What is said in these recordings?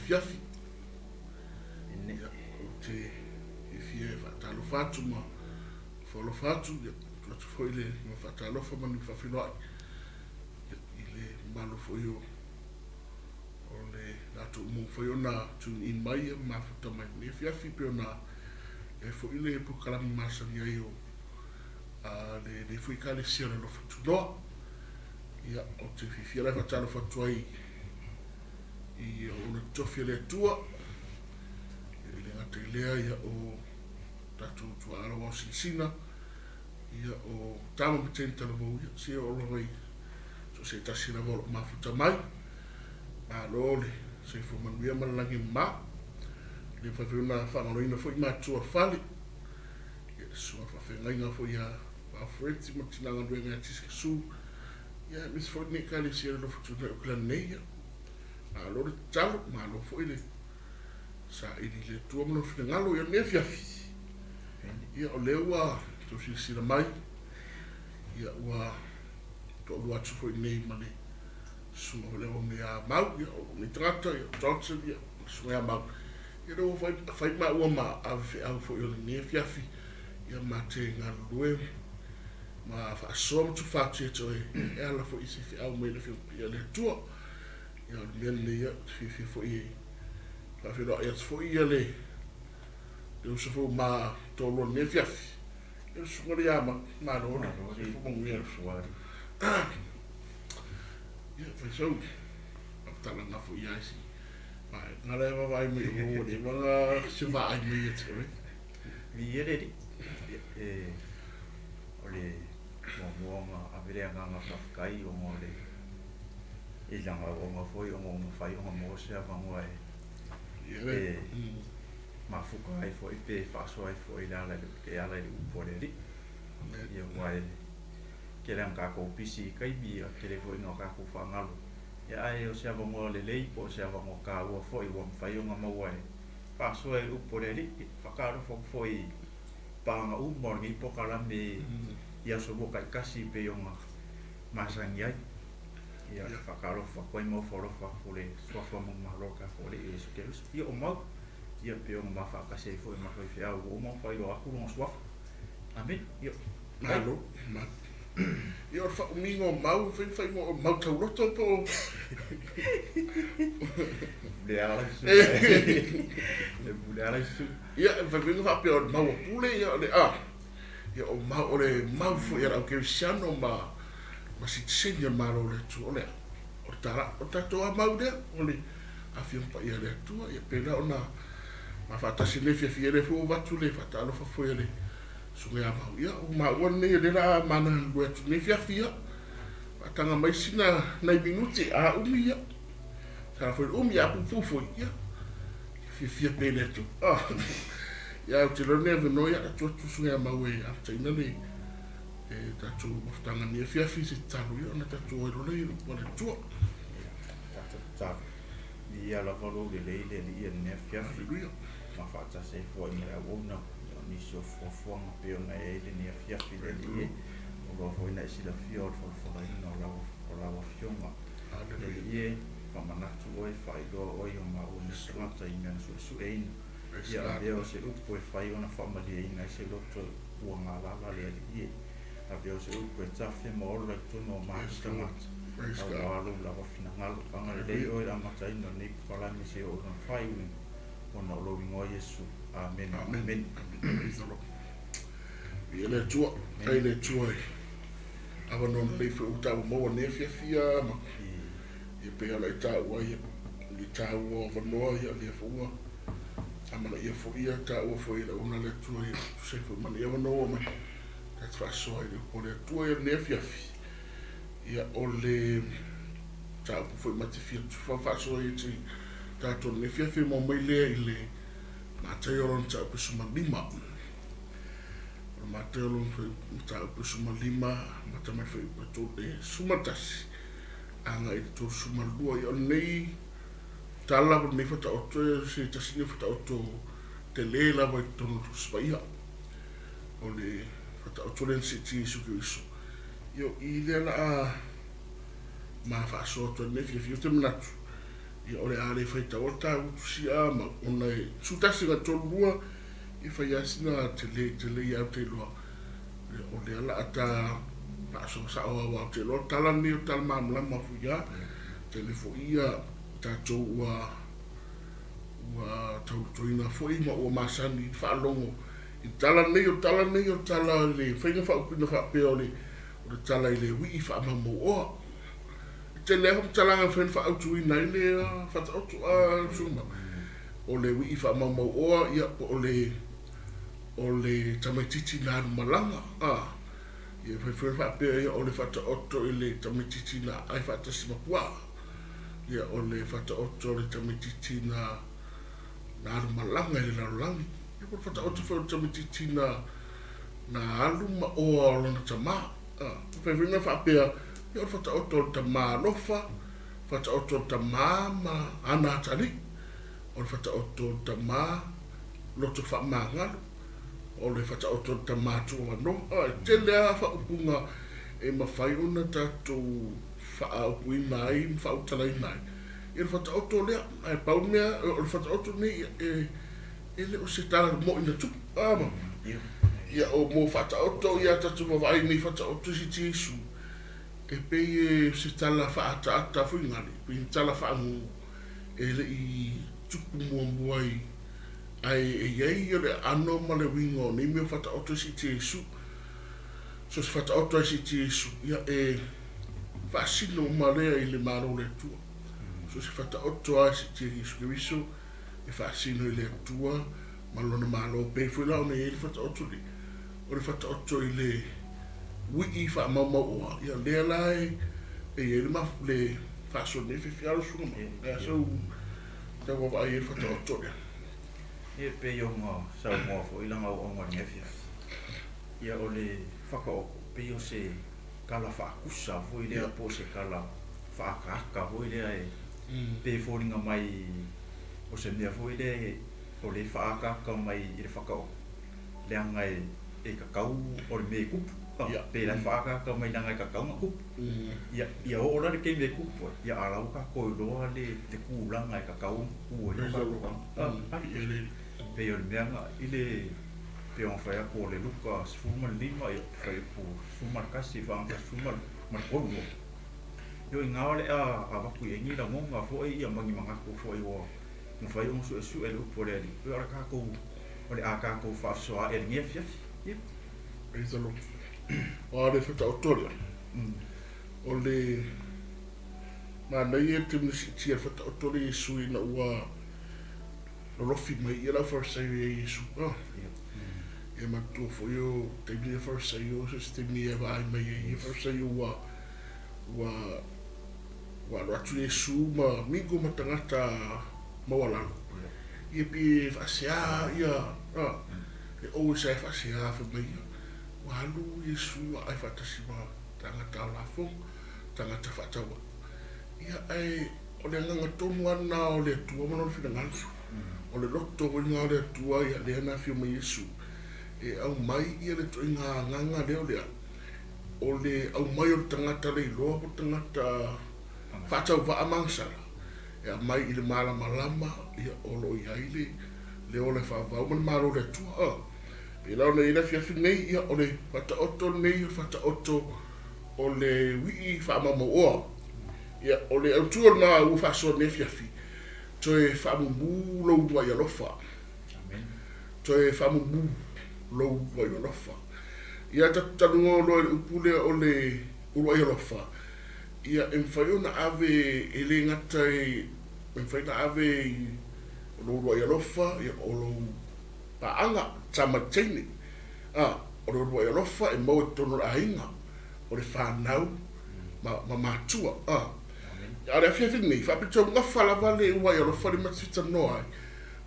afiafi. Ia, ou te fiafia e faatalofa atu ma ofo alofa atu, ia, tuu atu foi le ma faatalofa ma ni faafeiloai, ia, i le mamalu foi o o le latou uma ua mafai ona tune in mai, ia, ma mafuta mai i lenei afiafi, pei ona i ai foi le polokalame masani ai o a lenei foi Ekalesia o le Alofa Tunoa. Ia, ou te fiafia la e faatalofa atu ai i auauna totofi a le Atua, ia, e le gata i lea, ia, o tatou tuaa lau ao sinasina, ia, o tama ma teine talavou, ia, se oo lava i so o se tasi lava o lo o mafuta mai. Malo le soifua manuia ma le lagi e mama. E le mafai foi ona faagaloina foi matua fale, ia, le susuga faafeagaiga foi ia Alfred ma le tina galuega ia Jessica Sue, ia, aemaise foi lenei Ekalesia i le alofa tunoa i Auckland nei, ia. Malo le tatalo, malo foi le saili i le Atua ma lona finagalo. Ia, o lenei afiafi, ia, o lea ua outou silasila mai, ia, ua toalua atu foi nei ma le susuga foi le auauna ia Mau, ia, o lou nei tagata, ia, Johnson, ia, ma le susuga ia Mau. Ia, lea ua fai, fai maua ma ave feau foi o lenei afiafi, ia, ma te galulue ma faasoa ma tufa atu ia te oe e ala foi i se feau mai le Afioga Paia a le Atua. Ia, o le mea lenei, ia, ou te fiafia foi e faafeiloai atu foi ia le le uso foi ua ma toalua i lenei afiafi, ia le susuga lea ia Mau. Malo le soifua manuia. Ia, fai sau faamatalaga foi ia isi vaega la e vaavaai mai o ua leva ona se vaai mai ia te oe. Viia le Alii. E, o le muamua ona ave le agaga faafetai ona o le i lana auauna foi ona ua mafai ona maua se avanoa e e mafuta ai foi pe faasoa ai foi i le ala e ala i le upu a le Alii. Ia aua e tele lava ina tatou pisi i taimi ia tele foi ina tatou faagalo. Ia ae o se avanoa lelei po o se avanoa taua foi ua mafai ona maua e faasoa i le upu a le Alii. E faatalofa atu foi i paga uma o lenei polokalame i aso lua taitasi e pei ona masani ai. Ia, e faatalofa atu ai ma ofo alofa atu i le Suafa manumalo o le tatou Alii Iesu Keriso. Ia o mau, ia pei ona ma faatasi ai foi ma faifeau ua uma ona faailoa atu lona Suafa. Amene. Ia, Malo, malo. Ia, o le faaumiga o mau, e fai ma faaigoa o mau tauloto po o. Pule ala i susu. E pule ala i susu. Ia, e mafai foi ona faapea o le mau a Pule, ia, o le a. Ia, o mau, o le mau foi a le au kerisiano ma, ma sitiseni o le Malo o le Atua, o le a? O le tala, o le tatou a mau lea, o le Afioga Paia a le Atua, ia pei la ona ma faatasi i lenei fiafia, lea foi ua avatu le faatalofa foi a le Susuga ia Mau. Ia, o maua lenei o lea o le a ma galulue atu i lenei afiafi, ia, faataga mai sina nai minute, a umi, ia, sala foi le umi, a puupuu foi, ia, fiafia pea i le Atua. Ah, ia, ou te iloa lenei avanoa, ia, atu atu Susuga ia Mau e amataina le e tatou mafutaga i lenei afiafi i se tatalo, ia, ona tatou o ai loa lea i le upu a le Atua. Ia, tatou tatalo. Viia lava lou lelei le Alii i lenei afiafi. Haleluia. Ma faatasi ai foi ma le auauna o nisi o fuafuaga pei ona i ai lenei afiafi le Alii e. Ua loa foi ona e silafia o le folafolaina o lau, o lau Afioga. Le Alii e, faamanatu oe, faailoa oe i o maua nei tagata i mea na suesueina. Ia avea o se upu e fai ona faamalieina ai se loto ua galala le Alii e. Avea o se upu e tafe ma ola i totonu o matou tagata, aua lou lava finagalo. Agalelei oe i le amataina o lenei polokalame seia oo i lona faaiuina. ona o lou igoa Iesu. Amene. Amene. Praise the Lord. Viia le Atua. Faafetai i le Atua i avanoa lelei foi ua taua maua nei afiafi ia ma ia pei ona e taua ia le taua o avanoa ia lea foi ua amanaia foi ia taua foi e le auauna a le Atua ia tusa ai foi ma nei avanoa ua aumai ta te faasoa ai i le upu a le Atua ia lenei afiafi. Ia o le mataupu foi ma te fia faasoa ia te tatou lenei afiafi e maua mai lea i le Mataio lona mataupu 15. O le Mataio lona mataupu 15, amata mai le fuaiupu e 11 agai i le 32. Ia o lenei tala po o lenei faataoto, o se tasi lenei o faataoto tele lava i totonu o le Tusi Paia. O le faataoto lea na siitia Iesu Keriso. Ia o i lea o le a ma faasoa atu ai lenei fiafia. Ou te manatu, Ia, o le a le faitaua le taua tusi a mau, ona e 11:32, e fai lava sina tele tele ia ou te iloa, ia, o lea o le a ta faasoa sao lava, aua ou te iloa o le tala lenei o le tala malamalama foi lava. Tele foi ia tatou ua ua taulotoina foi ma ua masani i le faalogo i le tala lenei. O le tala lenei o le tala i le faiga faaupuina faapea o le o le tala i le uii faamaumauoa. E tele lava faamatalaga e mafai ona faaautuina ai le faataoto a Suma. O le uii faamaumauoa, ia, po o le o le tamaitiiti na alu malaga, a. Ia, e mafai foi ona faapea, ia, o le faataoto i le tamaitiiti na aai faatasi ma puaa. Ia, o le faataoto o le tamaitiiti na na alu malaga i le lalolagi. Ia, po o le faataoto foi o le tamaitiiti na na alu ma oa o lona tamā. A, e mafai foi ona faapea, ia, o le faataoto o le tamā alofa, faataoto o le tamā ma ana atalii, o le faataoto o le tamā loto faamagalo, o le faataoto o le tamā tuuavanoa. A, e tele lava faaupuga e mafai ona tatou faaupuina ai ma faautalaina ai ia le faataoto lea. Ae pau le mea, o le faataoto lenei, e E le o se tala mo'i na tupu, a ma. Ia, o mo faataoto ia tatou vaavaai nei faataoto i se Iesu, e pei e se tala faaataata foi gale, pei ni tala faagogo e le i tupu muamua i, ae e i ai o le aano ma le uiga o nei mea o faataoto i se Iesu. So se faataoto ai se Iesu, ia e faasino uma lea i le Malo o le Atua. So se faataoto ai se Iesu Keriso, e faasino i le Atua ma Lona Malo. Pei foi la ona i ai le fataoto lea, o le fataoto i le uii faamaumauoa, ia lea la e e i ai le mafu, le faasoa nei fefe alo susuga ma, e a sau tau vaavaai ai le fataoto lea. Ia pei ona saunoa foi lana auauna i lenei afiafi, ia o le fataoto pei o se tala faatusa foi lea po o se tala faaataata foi lea e pei e foliga mai o se mea foi lea o lea e faaataata mai i le fataoto leaga e tatau o le mea e tupu. Pei la e faaataata mai leaga e tatau ona tupu. Ia, ia oo la le taimi e tupu ai, ia a la ua tatou iloa le tulaga e tatau ona tupu ai o tatou tagata. Pei o le mea na i le pei ona fai atu o le Luka 15, ia fuaiupu 11 faagata 13. Io i ina o le a avatu i ai ni lagona foi ia ma ni manatu foi ua mafai ona suesue le upu a le Alii, ia o le tatou o le a tatou faafesoaai i lenei afiafi. Ia. Praise the Lord. O le whataoto lea. O le manaia te mea siitia le whataoto le Iesu ina ua lolofi mai ia le au Farisaio ia Iesu. Ah. Ia manatua foi o taimi ia Farisaio, se se taimi e vaai mai ai ia Farisaio ua ua ua alo atu Iesu ma migo ma tagata maualalo. Ia pei e faasea ia, a, e always lava e faasea fai mai ia, ua alu Iesu ae faatasi ma tagata o lafoga, tagata faatauvaa. Ia ae o le agaga tonu lava lena o le Atua ma Lona finagalo. O le loto foi lena o le Atua ia lea na afio mai Iesu e aumai ia le ituaiga agaga lea o le a? O le aumai o le tagata leiloa po o le tagata faatauvaa ma agasala e aumai i le malamalama ia o lo o i ai le le ola e faavavau ma le Malo o le Atua. A pei la ona i ai le afiafi lenei, ia o le faataoto lenei o le faataoto o le uii faamaumauoa. Ia o le autu o lena ua faasoa i lenei afiafi, toe faamumu lou uluai alofa. Toe faamumu lou uluai alofa. Ia tatou talanoa loa i le upu lea o le uluai alofa, ia e mafai ona ave e le gata e mafai ona ave i lou uluai alofa, ia o lou paaga, tama teine. A, o le uluai alofa e maua i totonu o le aiga, o le fanau ma, ma matua. A, a o le afiafi lenei, faapito gafa lava le uluai alofa le ma te talanoa ai,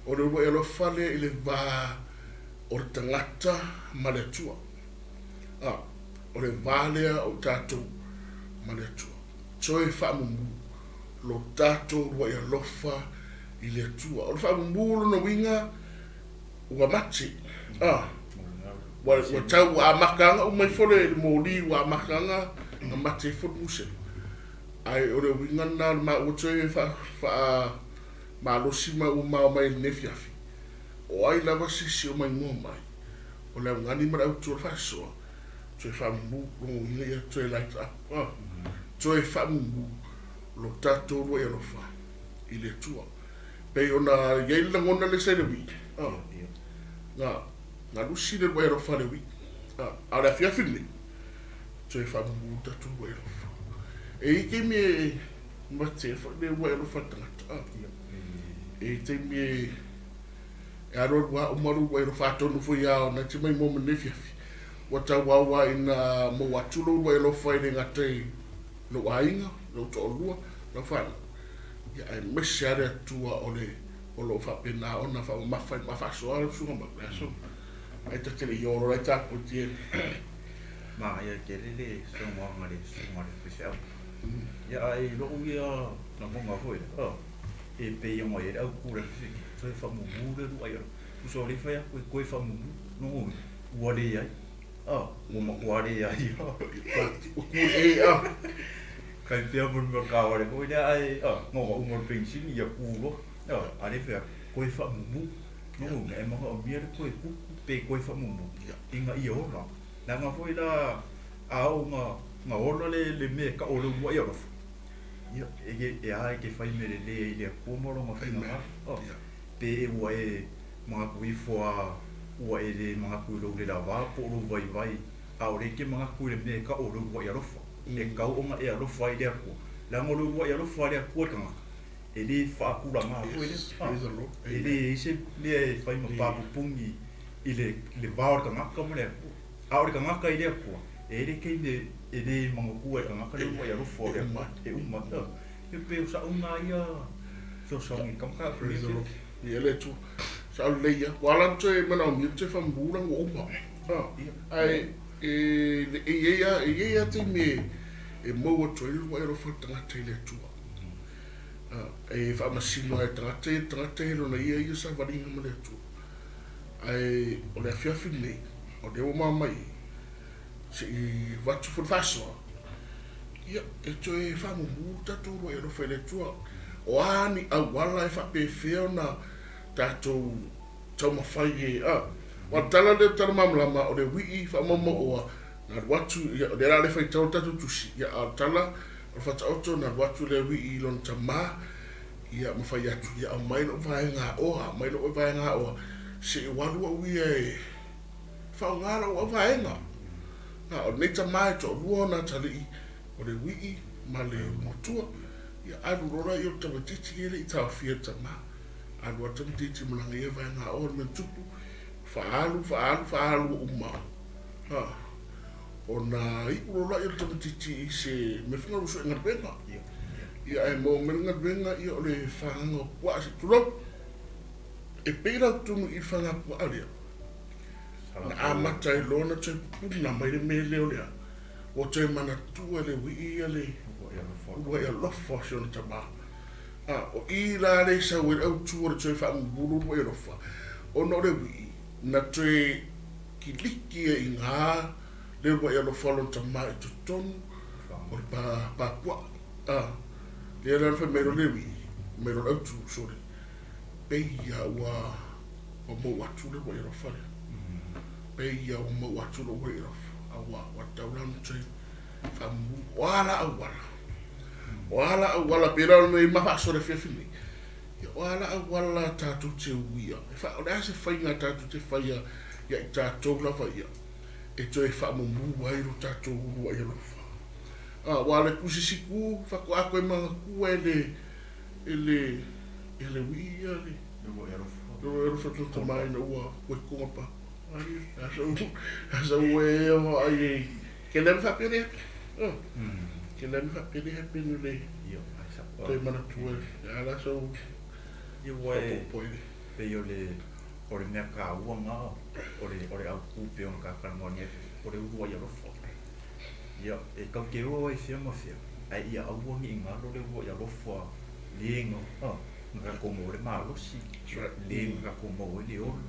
o le uluai alofa lea i le va o le tagata ma le Atua. A, o le va lea o tatou ma le Atua. Toe faamumu lo tatou uluai alofa i le Atua. O le faamumu o lona uiga, ua mate. A, ua, ua tau ua amataga uma ifo le, le moli ua amataga na mate ifo le muselu. Ae o le uiga lena o le maua toe faamalosi ma ua mao mai i lenei afiafi, o ai lava se isi o maimoa mai, o le augani ma le autu o le faasoa, toe faamumu, lona uiga ia toe light up, toe faamumu lo tatou uluai alofa i le Atua. Pei ona i ai le lagona lea sa i le uii, na, na lusi le uluai alofa a le uii, a o le afiafi lenei, toe faamumu le tatou uluai alofa. E i ai taimi e mate ai foi le uluai alofa a le tagata. E i ai taimi e alualu lava uma lou uluai alofa, atonu foi lava na e te maimoa mai lenei afiafi, ua tauau lava ina maua atu lou uluai alofa e le gata i lou aiga, lou toalua, lau fanau, ia aemaise lava le Atua o le o lo o faapena ona faamamafa i le ma faasoa lau susuga Mau, le aso ai ta te le i o loa e taputi e. Manaia tele le saunoaga a le susuga i le faifeau. Ia ae i lou ia lagona foi lea, e pei ona i ai le autu o le afiafi toe faamumu le uluai alofa. Tusa o lea e fai atu e toe faamumu, lona uiga, ua leai. Ua matua leai lava. Ua ku e a. Tai pea mo le mea taavale foi lea ae na ona uma o le penisini ia ku loa. A lea e fai atu, toe faamumu. Lona uiga, e manaomia le toe tupu pe toe faamumu ina ia ola. Leaga foi la a oo ina ola le mea e tau o le uluai alofa, ia e a e te fai mea lelei ai i le Atua ma lona finagalo. Pe ua e manatu ifo lava ua e le manatu i lou lelava po o lou vaivai, a o lea e te manatu i le mea e tau o le uluai alofa, e tatau ona e alofa ai i le Atua. Leaga o le uluai alofa a le Atua i le tagata, e le faatulaga foi lea. E leai se mea e fai ma papupuni i le va o le tagata ma le Atua. A o le tagata i le Atua, e i ai le taimi e le manatua e le tagata le uluai alofa o le Atua, e uma. E pei o sa'u na ia fesoasoani i ka mataupu Praise the Lord. Ia le Atua. Sao lelei ia. Ua ala ona toe manaomia le toe faamumu la ua uma. Ae e e i ai lava e i ai lava taimi e maua atu ai le uluai alofa o le tagata i le Atua. E faamasino lava e le tagata ia le tagata ia lona ia ia savaliga ma le Atua. Ae o le afiafi lenei, o lea ua mamai ai, se i avatu foi le faasoa, ia, e toe faamumu le tatou uluai alofa i le Atua. O a ni auala e faapefea ona tatou taumafai e, a, aua o le tala lea o le tala malamalama, o le uii faamaumauoa, na alu atu, ia, o lea la le faitau le tatou tusi, ia, a o le tala o le Faataoto, na alu atu le uii i lona tama, ia, ma fai atu, ia, aumai lou vaega aoa, aumai lou vaega aoa, se i ou alu au ia e faaaoga lau vaega. A o lenei tama e toalua ona atalii, o le uii ma le matua. Ia alu loa laia o le tamaitiiti ia e le i taofia e le tama. Alu lava le tamaitiiti ma lana ia vaega aoa le mea na tupu, faaalu, faaalu, faaalu ua uma. A, ona iu loa laia o le tamaitiiti i se mea foi lea ua sue galuega. Ia ae maua mai le galuega, ia o le fagaga o puaa se i tulou. E pei la totonu i le fagapuaa lea, na amata ai loa ona toe pupuna mai le mea lea o le a, ua toe manatua e le uii ia le uluai alofa o si ona tama. A, o i la lea i sau ai le autu o le toe faamumumu o le uluai alofa, ona o le uii na toe kiliki ai i ina le uluai alofa o lona tama i totonu o le papuaa. A, lea la na fai mai loa le uii, mai loa le autu, sole, pei lava ua maua atu le uluai alofa lea. Pei lava ua maua atu lou uluai alofa, a ua tatau la ona toe faamumu. O a la auala? O a la auala, pei la o lenei ma faasoa i le afiafi nei, ia o a la auala tatou te uia? O le a se faiga tatou te faia ia i tatou lava ia e toe faamumu ai lo tatou uluai alofa? Aua o le tusisiku faatoa toe manatua e le e le e le uii ia le uluai alofa tama ina ua toe toga pa. Asa ua e vaai ai ke le faapea le ke le faapea le happen le toe manatua ala so Ia ua e pei o le mea taua na o le autu pei ona ta talanoa nei o le uluai alofa. Ia e tau te o ai fea ma fea ae ia aua ne i galo le uluai alofa le na tatou maua ai le malosi, le na tatou maua ai le ola.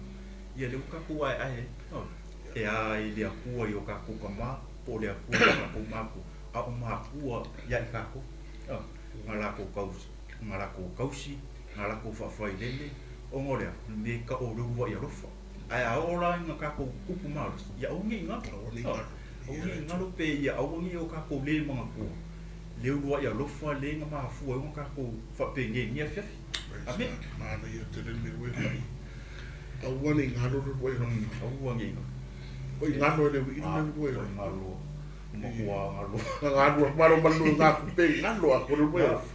Ia lea ua tatou aeae ai, e a i le Atua i o tatou tama po o le Atua i o tatou matua, a o matua ia i tatou. Ma lakou kausi, ma lakou kausi, ma lakou faafailele, ona o le a? O le mea e tau o le uluai alofa. Ae a oo la ina tatou tupu malosi, ia aua ne i galo. Aua ne i galo. Aua ne i galo pe ia aua ne i o tatou le manatua le uluai alofa lea na mafua ai ona tatou faapenei i lenei afiafi. Amene. Manaia tele le mea ua e fai. Aua ne i galo le uluai alofa. Aua ne i galo. Oi galo e le uiina le uluai alofa. Galo. Matua galo. Galo malo malo ga kupe galo a ko le uluai alofa.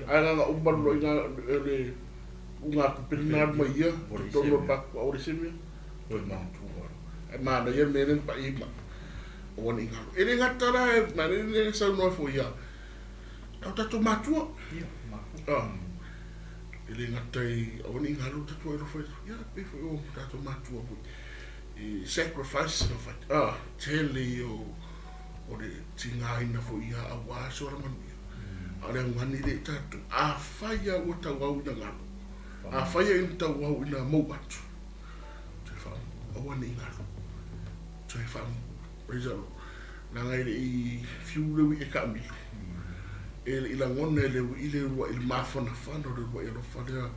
Ae ga uma lo ina le unga kupe na ma ia tonu pa o le semia. Oi manatua. Ai manaia me le pa ima. Aua ne i galo. E le gata la e ma le le saunoa foi ia. Tau tatou matua. Ia, matua. E le gata i aua ne i galo tatou alofa ia pe foi o tatou matua foi. I sacrifice na fai. Tele i o le tigaina foi ia auā se ola manuia. A o le augani le tatou. Afai a ua tauau ina galo. Afai a ina tauau ina mou atu. Toe faamumu. Aua ne i galo. Toe faamumu. Praise the Lord. Leaga e le i fiu le uii e taamilo. E le i lagona e le uii le uluai le mafanafana o le uluai alofa lea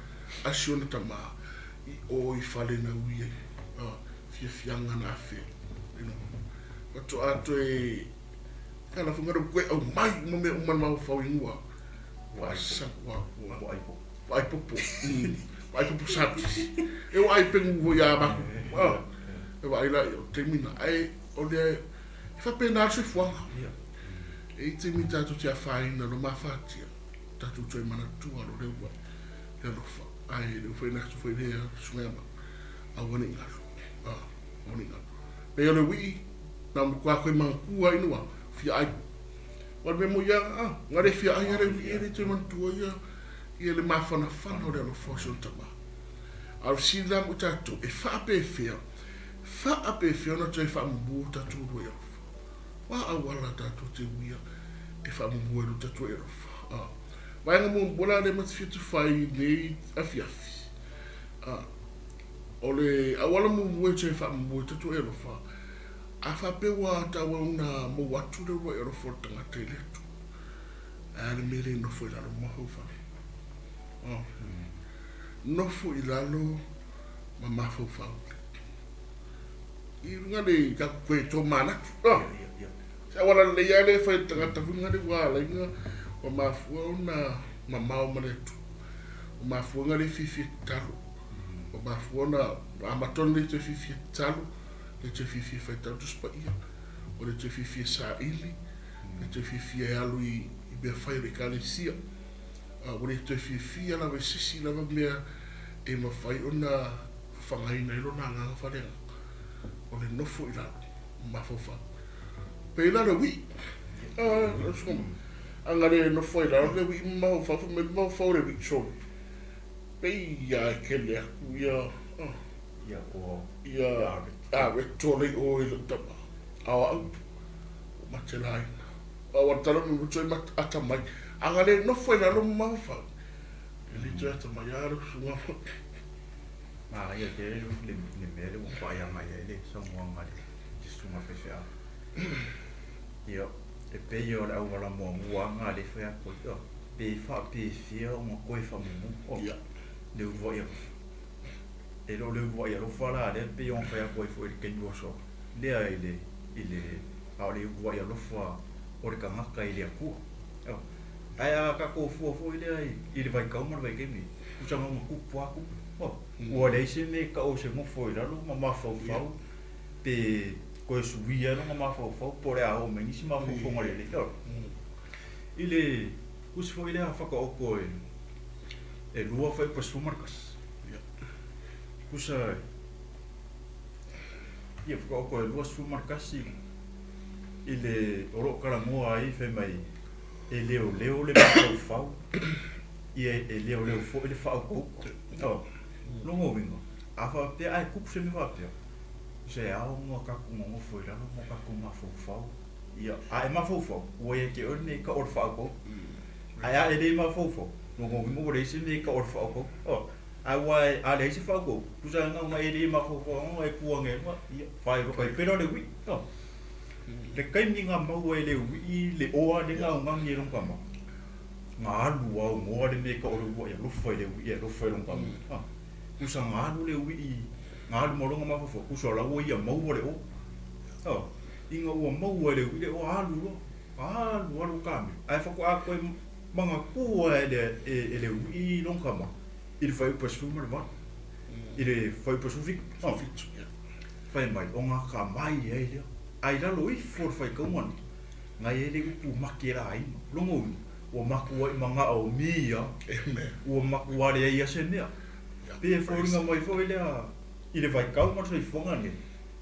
a si ona tamā i o i fale na ui ai. Fiafiaga na afea. You know. Faatoa toe tala foi ngana koe aumai uma mea uma na mafaufau i gua. Ua ua ua Ua ai popo. Ua ai popo sa. E ua ai pengu foi ia maku. E vaai la o taimi na. Ae o le e faapena le soifuaga. E i taimi tatou te afaina lo mafatia. Tatou toe manatua lo le ua le alofa. Ae le ufai na atu foi lea susuga ia ma. Aua ne i galo. Aua ne i galo. Pei o le uii, na matua koe manatua ina ua fia ai. Ua le mea mo ia, nga le fia ai le uii e le toe manatua ia ia le mafanafana o le alofa o si ona tamā. A o le fesili la mo i tatou, e faapefea, faapefea ona toe faamumu o tatou uluai alofa. O a auala tatou te uia e faamumu ai lo tatou alofa. Vaega muamua la lea ma te fia tufai i lenei afiafi. O le auala muamua e toe faamumu ai tatou alofa, a faapea ua tauau na mou atu le uluai alofa o le tagata i le Atua. Ae a le mea le nofo i lalo ma mafaufau. Nofo i lalo ma mafaufau. I luga le tatou toe tomanatu. Se auala lelei lava lea e fai e le tagata foi lena ua ala ai ona ua mafua ona mamao ma le Atua. Ua mafua ona le fiafia tatalo. Ua mafua ona amata ona le toe fiafia tatalo, le toe fiafia faitau Tusi Paia, ua le toe fiafia saili, le toe fiafia e alu i mea fai a le Ekalesia. Ua le toe fiafia lava i se isi lava mea e mafai ona fafagaina ai lona agaga faaleagaga. O le nofo i lalo, mafaufau. Pei la le uii. A ga le nofo ai lalo le uii ma mafaufau, fai mai le mafaufau o le uii, sorry. Pei ia e kele atu ia Ia ko ia a reto le o i le tama. A o au o mate laina. A ua tala me mutu ai ata mai. A ga le nofo ai lalo ma mafaufau. E le toe ata mai a le usuga. Ma ia tele le le mea le ua faaiaga i ai le saunoaga a le susuga faifeau. Ia, e pei o le auala muamua lava lena lea e fai atu ai, ioe, pe faapefea ona toe faamumu, Ia. Le uluai alofa. E le o le uluai alofa la lea pei ona fai atu ai foi i le taimi ua sola, lea i le, i le, a o le uluai alofa o le tagata i le Atua. Ioe. Ae a tatou fua foi lea i le vaitau ma le vaitaimi, tusa na ona tupu lava tupu. Ioe. Ua leai se mea e tau o se nofo i lalo ma mafaufau pe toe suia ai lona mafaufau po o le a oo mai nisi mafaufauga lelei. Ioe. I le tusi foi lea a Fakaoto e 2 fuaiupu e 11. Tusa ia Fakaoto e 2 11 i le o lo o talanoa ai fai mai e leoleo le mafaufau ia e leoleo foi le faautauta. Ioe. Lona uiga, a faapea ae tupu se mea faapea, se ao ona tatou nonofo i lalo ma tatou mafaufau. Ia, a e mafaufau, ua ia te oe le mea e tau o le faautauta. Ae a e le mafaufau, lona uiga ua leai se mea e tau o le faautauta. Ioe. Ae ua a leai se faautauta, tusa na ona e le mafaufau ona e tu ane ai luga, ia, faailoa ai pele o le uii. Ioe. Le taimi na maua e le uii le oa lea na augani e lona tama. Ga alu augoa le mea e tau o le uluai alofa i le uii e alofa i lona tama. Tusa ga alu le uii, ga alu ma lona mafaufau, tusa o la ua ia maua le o. Ina ua maua e le uii le o, alu loa, alu alu kamelo, ae faatoa toe manatua e le uii lona tama i le fuaiupu e 18, i le fuaiupu e 17. Fai mai, o gata mai ai lea. Ae i lalo ifo o le faitauga lenei, na i ai le upu matelaina. Lona uiga, ua matuai manaomia, ua matua leai lava se mea. Pe foliga mai foi lea i le vaitau ma le soifuaga lenei,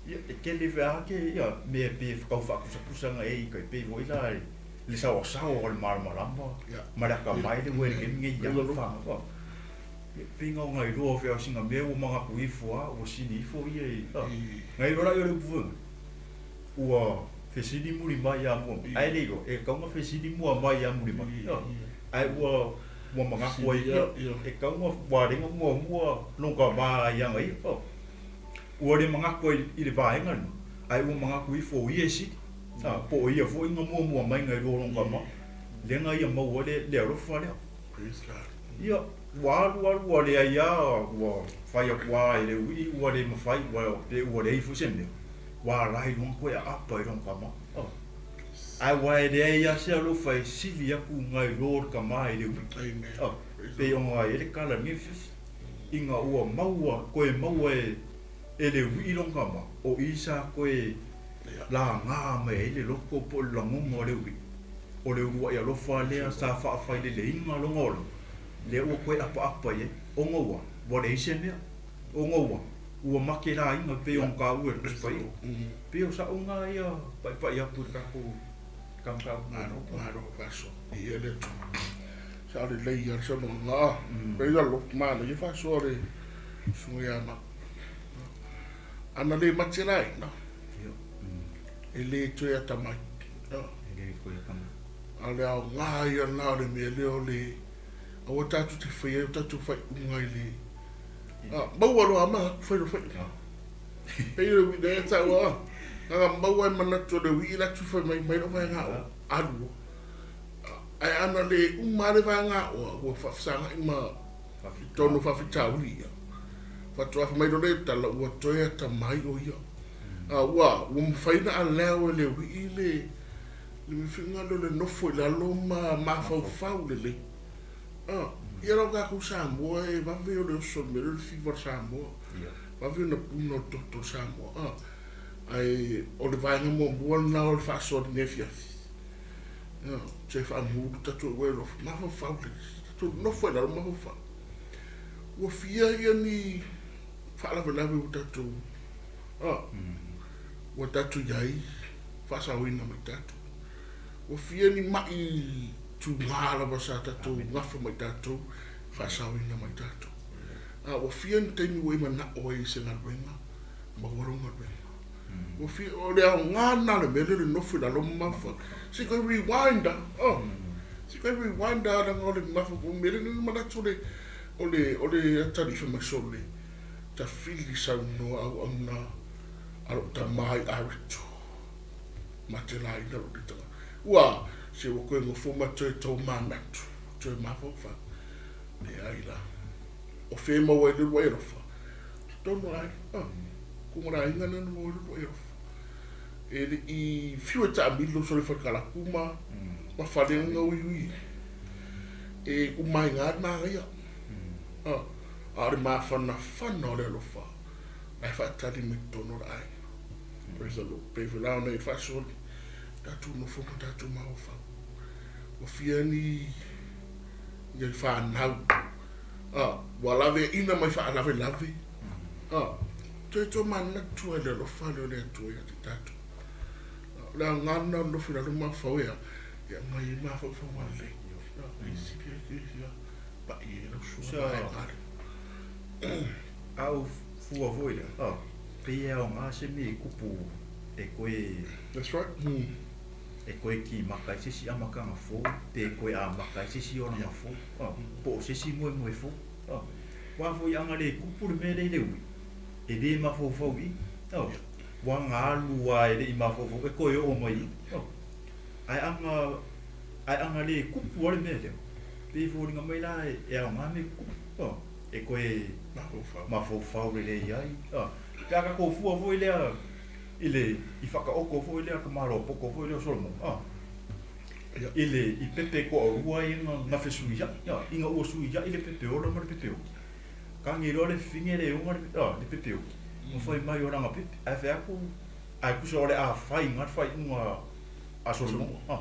ia, e tele foi lava ke ia mea pe tau faapusapusa na e i tai pei foi la le saoasaoa o le malamalama ma le atamai le ua i le taimi lenei i alo fanau. Ia, pei na ona iloa foi lava o sina mea ua manatu ifo lava ua sili ifo ia i na iloa la ia o le upu foi lea, ua fesili muli mai ia mua mai, ae le iloa e tatau ona fesili mua mai ia muli mai, ae ua manatu ai ia, e tatau ona ua ala ai ona muamua lona tama ia aga ia. Ua le manatu ai i le vaega lena, ae ua manatu ifo o ia e sili, po o ia foi na muamua mai na iloa lona tama, lea na ia maua ai le alofa lea. Ia, ua alu alu ua leai lava, ua fai atu lava e le uii ua le mafai, ua pe ua leai foi se mea, ua ala ai loa toe aapa i lona tama. Ae ua e leai lava se alofa e sili atu nai lo le tama i le uii. Pei ona i ai le tala i lenei afiafi, ina ua maua, toe maua e le uii lona tama, o i sa toe laga mai ai le loto po o le lagona o le uii. O le uluai alofa lea sa faafaileleina lona olaga, lea ua toe apaapa i ai, ona ua ua leai se mea, ona ua ua matelaina pei ona taua e le Tusi Paia. Pei o sa'u na ia paipai atu i le tatou mataupu. Malo, malo faasoa. Ia le Atua. Sa lelei lava le saunoaga. Praise the Lord. Manaia faasoa le susuga ia Mau. Ana le matelaina, e le toe atamai. E le toe atamai. A o le aoga ia lena o le mea lea o le aua tatou te faia ai o tatou faaiuga i le maua loa ma fai loa faaiuga. Pei o le uiga e taua, na maua e manatu o le uii la tu fai mai mai lou vaega o alu. Ae ana le uma le vaega o ua faafesagai ma tonu faafitauli ia. Faatoa fai mai loa le tala ua toe atamai o ia. Ua mafai ona allow e le uii le mifiga lea o le nofo i lalo ma mafaufau lelei. Ia lau tatou Samoa e vave o le oso o le mea lea o le fiva o le Samoa. Vave ona puna o le toto o le Samoa. Ae o le vaega muamua lena o le faasoa i lenei afiafi. Toe faamulu tatou ua e mafaufau lelei. Tatou nofo i lalo mafaufau. Ua fia ia ni faalavelave ua tatou ua tatou i ai faasaoina mai tatou. Ua fia ni mai tuga lava sa tatou gafa mai tatou faasaoina mai tatou. Ua fia ni taimi ua e manao ai i se galuega, maua lou galuega. Ua fia, o le aoga lena o le mea lea o le nofo i lalo ma mafaufau. Se koe rewind a, se koe rewind a leaga o le mafaufau, o le mea lea na manatu o le atalii fai mai sole, tafili saunoa auauna a lou tama i Areto. Matelaina lou nei tagata. Ua, se ua toe nofo ma toe tomanatu, toe mafaufau. Leai la. O fea e maua ai le uluai alofa? Totonu o le aiga. Kuga o le aiga lea na maua ai le uluai alofa. E le i fiu e taamilo sole falekalapu ma fale na uiui. E umaiga le manaia. A o le mafanafana o le alofa, la e faatali mai totonu o le aiga. Praise the Lord. Pei foi la ona i faasoa tatou nofo ma tatou mafaufau. Ua fia ni ia fanau. Ua laveaina mai faalavelave. Toe tomanatu ai le alofa lea o le Atua ia te tatou. O le aoga lena o le nofo i lalo ma mafaufau e a, e aumai ai mafaufauga lelei. E sili ai te fia pai ai lau susuga vaega lea. A ou fua foi lea, pei e aoga se mea i tupu e toe That's right. E toe kimaka ai se isi amataga fou, pe toe amata ai se isi olaga fou, po o se isi moemoe fou. Aua foi a na le tupu le mea lea i le ui, e le mafaufau i i. Ua na alu lava e le i mafaufau e toe oo mai i i. Ae ana le tupu lava le mea lea, Pei e foliga mai la e aoga mea tutupu, e toe mafaufau lelei ai. Pe a tatou fua foi lea i le i faataoto foi lea tamaloa poto foi lea o Solomona, i le i pepe toalua ia na fesuiai, ina ua suiai le pepe ola ma le pepe oti. Tagi loa le fafine le ona le pepe oti, ma fai mai o lana pepe. Ae fai atu, ae tusa o le a fai i ina le faaiuga a Solomona,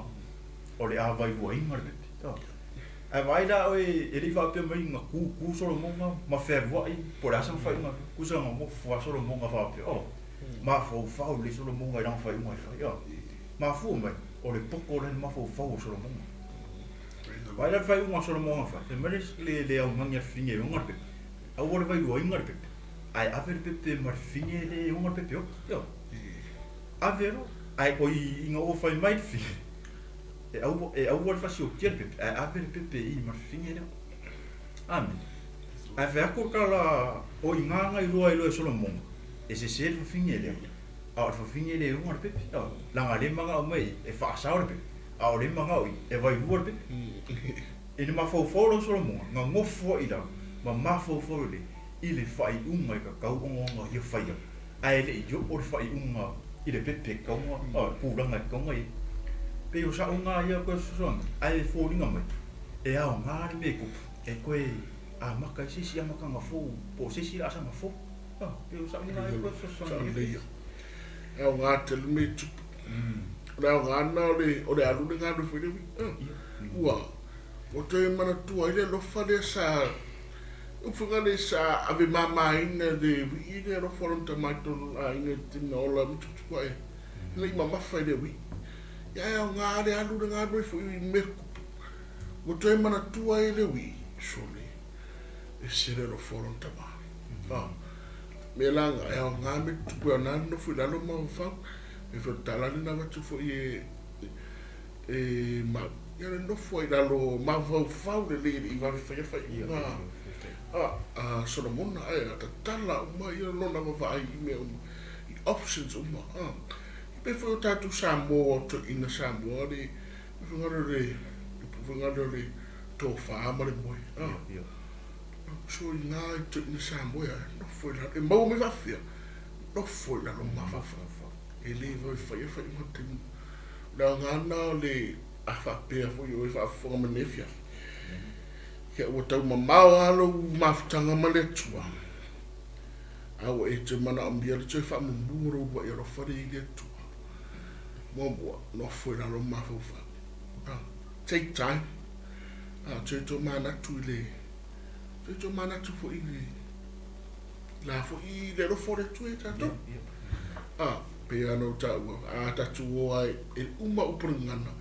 o le a vailuaina le pepe. Ae vaai la oe e le i faapea mai na tutu Solomona ma fealuai po o le a sana faaiuga, tusa na nofo lava Solomona faapea, oh, mafaufau lelei Solomona i lana faaiuga e fai. Mafua mai, o le poto lea i le mafaufau o Solomona. Vaai la le faaiuga a Solomona na fai, fai mai le le augani a le fafine e ona le pepe, aua le vailuaina le pepe, ae ave le pepe ma le fafine le e ona le pepe oti. Ioe. Ave loa, ae oi ina ua fai mai le fafine, e aua, e aua le fasiotia le pepe, ae ave le pepe i ma le fafine lea. Amene. Ae fai atu le tala o i ina na iloa ai loa e Solomona, e sese le fafine lea, a o le fafine le e ona le pepe. Ioe. Leaga lea e manao mai e faasao le pepe. A o le manao i, e vailua le pepe. I le mafaufau o Solomona, na nofo ai i lalo, ma mafaufau lelei i le faaiuga e tatau ona ona ia faia, ae le i oo le faaiuga i le pepe e tatau ona, le tulaga e tatau ona i ai. Pei o sa'u na ia toe fesoasoani, ae e foliga mai, e aoga le mea e tupu, e toe amata ai se isi amataga fou, po o se isi laasaga fou. Pei o sa'u na ia toe fesoasoani. E aoga tele le mea e tupu. O le aoga lena o le, o le alu le galue foi le ui. Ua, ua toe manatua ai le alofa lea sa, upu lea sa ave mamaina e le uii le alofa o lona tama i totonu o le aiga i le taimi na ola ai ma tuputupu ae. E le i mamafa i le uii. Ia ae aoga le alu le galue foi i mea tupu. Ua toe manatua ai le uii, sole, ese le alofa o lona tama. Mea la e aoga mea tutupu e aoga le nofo i lalo ma mafaufau. E foi o le tala lena avatu foi e e mau. Ia le nofo ai i lalo mafaufau lelei e le i vave faia faaiuga a Solomona ae a tatala uma ia lona vavaai i mea uma i options uma. E pei foi o tatou Samoa o toeaiina Samoa le finagalo le finagalo le tofa ma le moe. So i ina i toeaiina Samoa e nofo i lalo e maua mai faafefea nofo i lalo ma mafaufau e le vave faia faaiuga taimi. O le aoga lena o le a faapea foi o e faafofoga mai lenei afiafi. Ia ua tau mamao lava lou mafutaga ma le Atua, a ua e toe manaomia le toe faamumu o lou uluai alofa lea i le Atua. Muamua, nofo i lalo ma mafaufau. Take time. Toe tomanatu i le, toe tomanatu foi i le la foi le alofa o le Atua ia tatou. A, pei lava ona ou taua, a tatou o lava e uma upu o le gagana,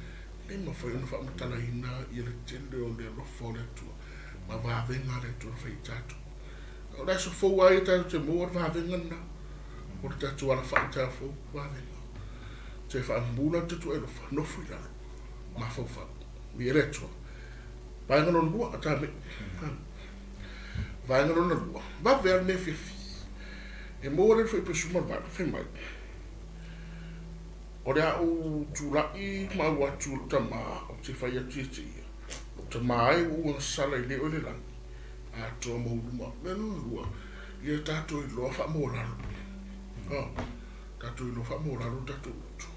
e le mafai ona faamatalaina ia le tele o le alofa o le Atua ma vavega a le Atua na fai i tatou. O le aso fou lava ia tatou te maua le vavega lena, o le tatou alafai i taeao fou, vavega. Toe faamumu la le tatou alofa, nofo i lalo, mafaufau, viia le Atua. Vaega lona lua, a Tame. Vaega lona lua, vave lava lenei afiafi. E maua le Fuaiupu 18, fai mai, O le a ou tulai ma au atu i lou tama, ou te fai atu ia te ia, Lou tama e, ua ou agasala i le oe le lagi, atoa ma ou luma. Mea lona lua, ia tatou iloa faamaualalo. Oh, tatou iloa faamaualalo lo tatou loto.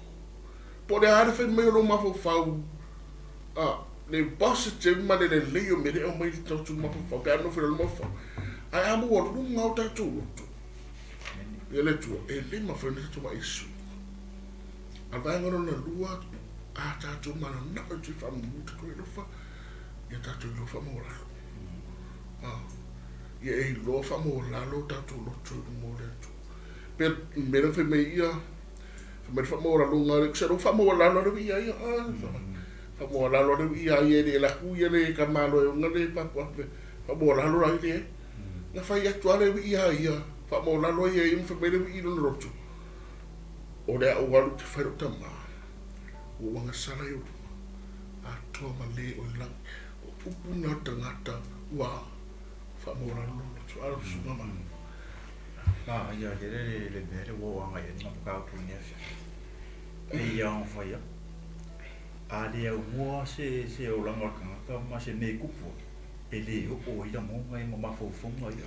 Po o le a le fai mai o lou mafaufau, ah, le positive ma le lelei o mea lea e aumai i le tatou mafaufau, pe a nofo i lalo mafaufau, ae a maualuga o tatou loto ia le Atua, e le mafai ona tatou vaai i suiga. A o le vaega lona lua, a tatou mananao e toe faamumu tatou alofa, ia tatou iloa faamaualalo. Ah, ia e iloa faamaualalo o tatou loto i luma o le Atua. Pe mea lea fai mai ia, fai mai le faamaualaloga, le kusa lou faamaualalo le ia ia, ah, faamaualalo le ia ia le laku ia le kamalo e ona le papu ape, faamaualalo la ile. Na fai atu lava le wii ia ia, faamaualalo ia ia ma fai mai le wii i lona loto, o le a ou alu ou te fai lou tama, ua ou agasala i ou luma, atoa ma le o i lagi. O upu na o le tagata ua faamaualalo lona loto. A o le susuga ma. A ia tele le mea lea ua oo agai i ai le mataupu i lenei afiafi. Pei lava ona fai atu, A le aumua se se olaga o le tagata ma se mea e tupu ai, e le oo ai lagona ia ma mafaufauga ia.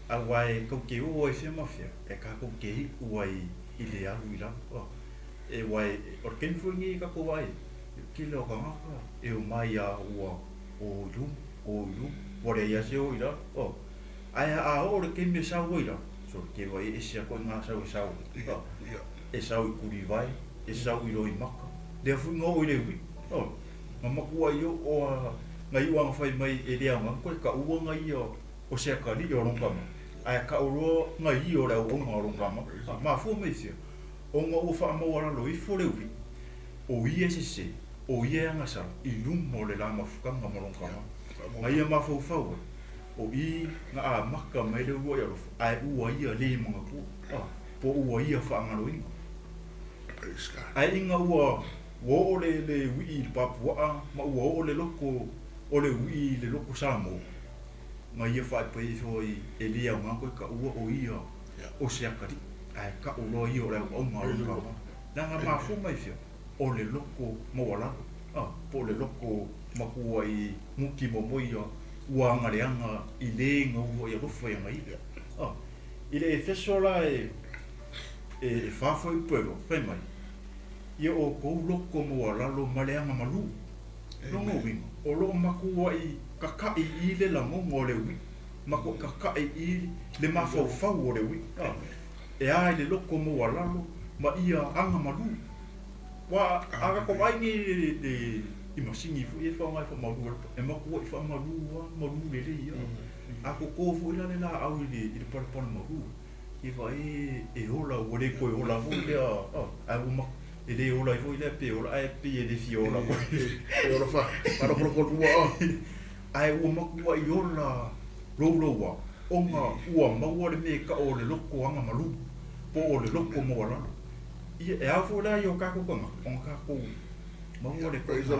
Aua e tou te oo ai fea ma fea, e tatou te iu ai i le alu i lalo. E aua e, o le taimi foi lenei e tatou vaai ai, o le tele o tagata e omai lava ua o i luma, o i luma, ua leai lava se o i lalo. Ae a oo le taimi e sau ai lalo, sole te iloa e ese atu ai na sau e sau ai. E sau i Tulivae, e sau i Loimata, lea foi na oo i le uiʻi. Ioe. Na matuai oo a, na iu lava na fai mai e le aoga ona toe taua na ia o se atalii o lona tama, ae tau loa na ia o le auauna o lona tama. Mafua mai i fea? Ona ua faamaualalo ifo le uiʻi, o ia e sese, o ia e agasala i luma o le la mafutaga ma lona tama. Na ia mafaufau ai, o i na amata mai le uluai alofa, ae ua ia le manatua, po ua ia faagaloina. Ae ina ua ua oo le le uiʻi i le papuaa ma ua oo le loko o le uiʻi i le loko Samoa, na ia faaipai ifo ai e le aoga koe taua o ia o se atalii, ae tau loa ia o le auauna a lona tama. Leaga mafua mai fea? O le loko maualalo, a, po o le loko matua i muki momoia ua agaleaga i le na uluai alofa ia na ia. A, i le Efeso la e e fa fuaiupu e lua, fai mai, Ia outou loko maualalo ma le aga malū. Lona uiga, o lo o matuai kakaʻi i le lagona o le uiʻi, matuai kakaʻi i le mafaufau o le uiʻi, a, e a i le loko maualalo ma ia aga malū. Ua a tatou vaai nei i le i masini foi ia e faaaoga e faamalu ai le e matuai faamalu lava, malu lelei lava. A toto foi la le laau i le i le palepale malu, ia vaai e ola ua le toe ola foi lea, ae ua e le ola ai foi lea pe ola ae pei e le fia ola foi. E ola faalogologo lua. Ae ua matuai ola louloua ona ua maua le mea e tau o le loko agamalu po o le loko maualalo. Ia, e ao foi la i o tatou tagata ona tatou maua le ituaiga,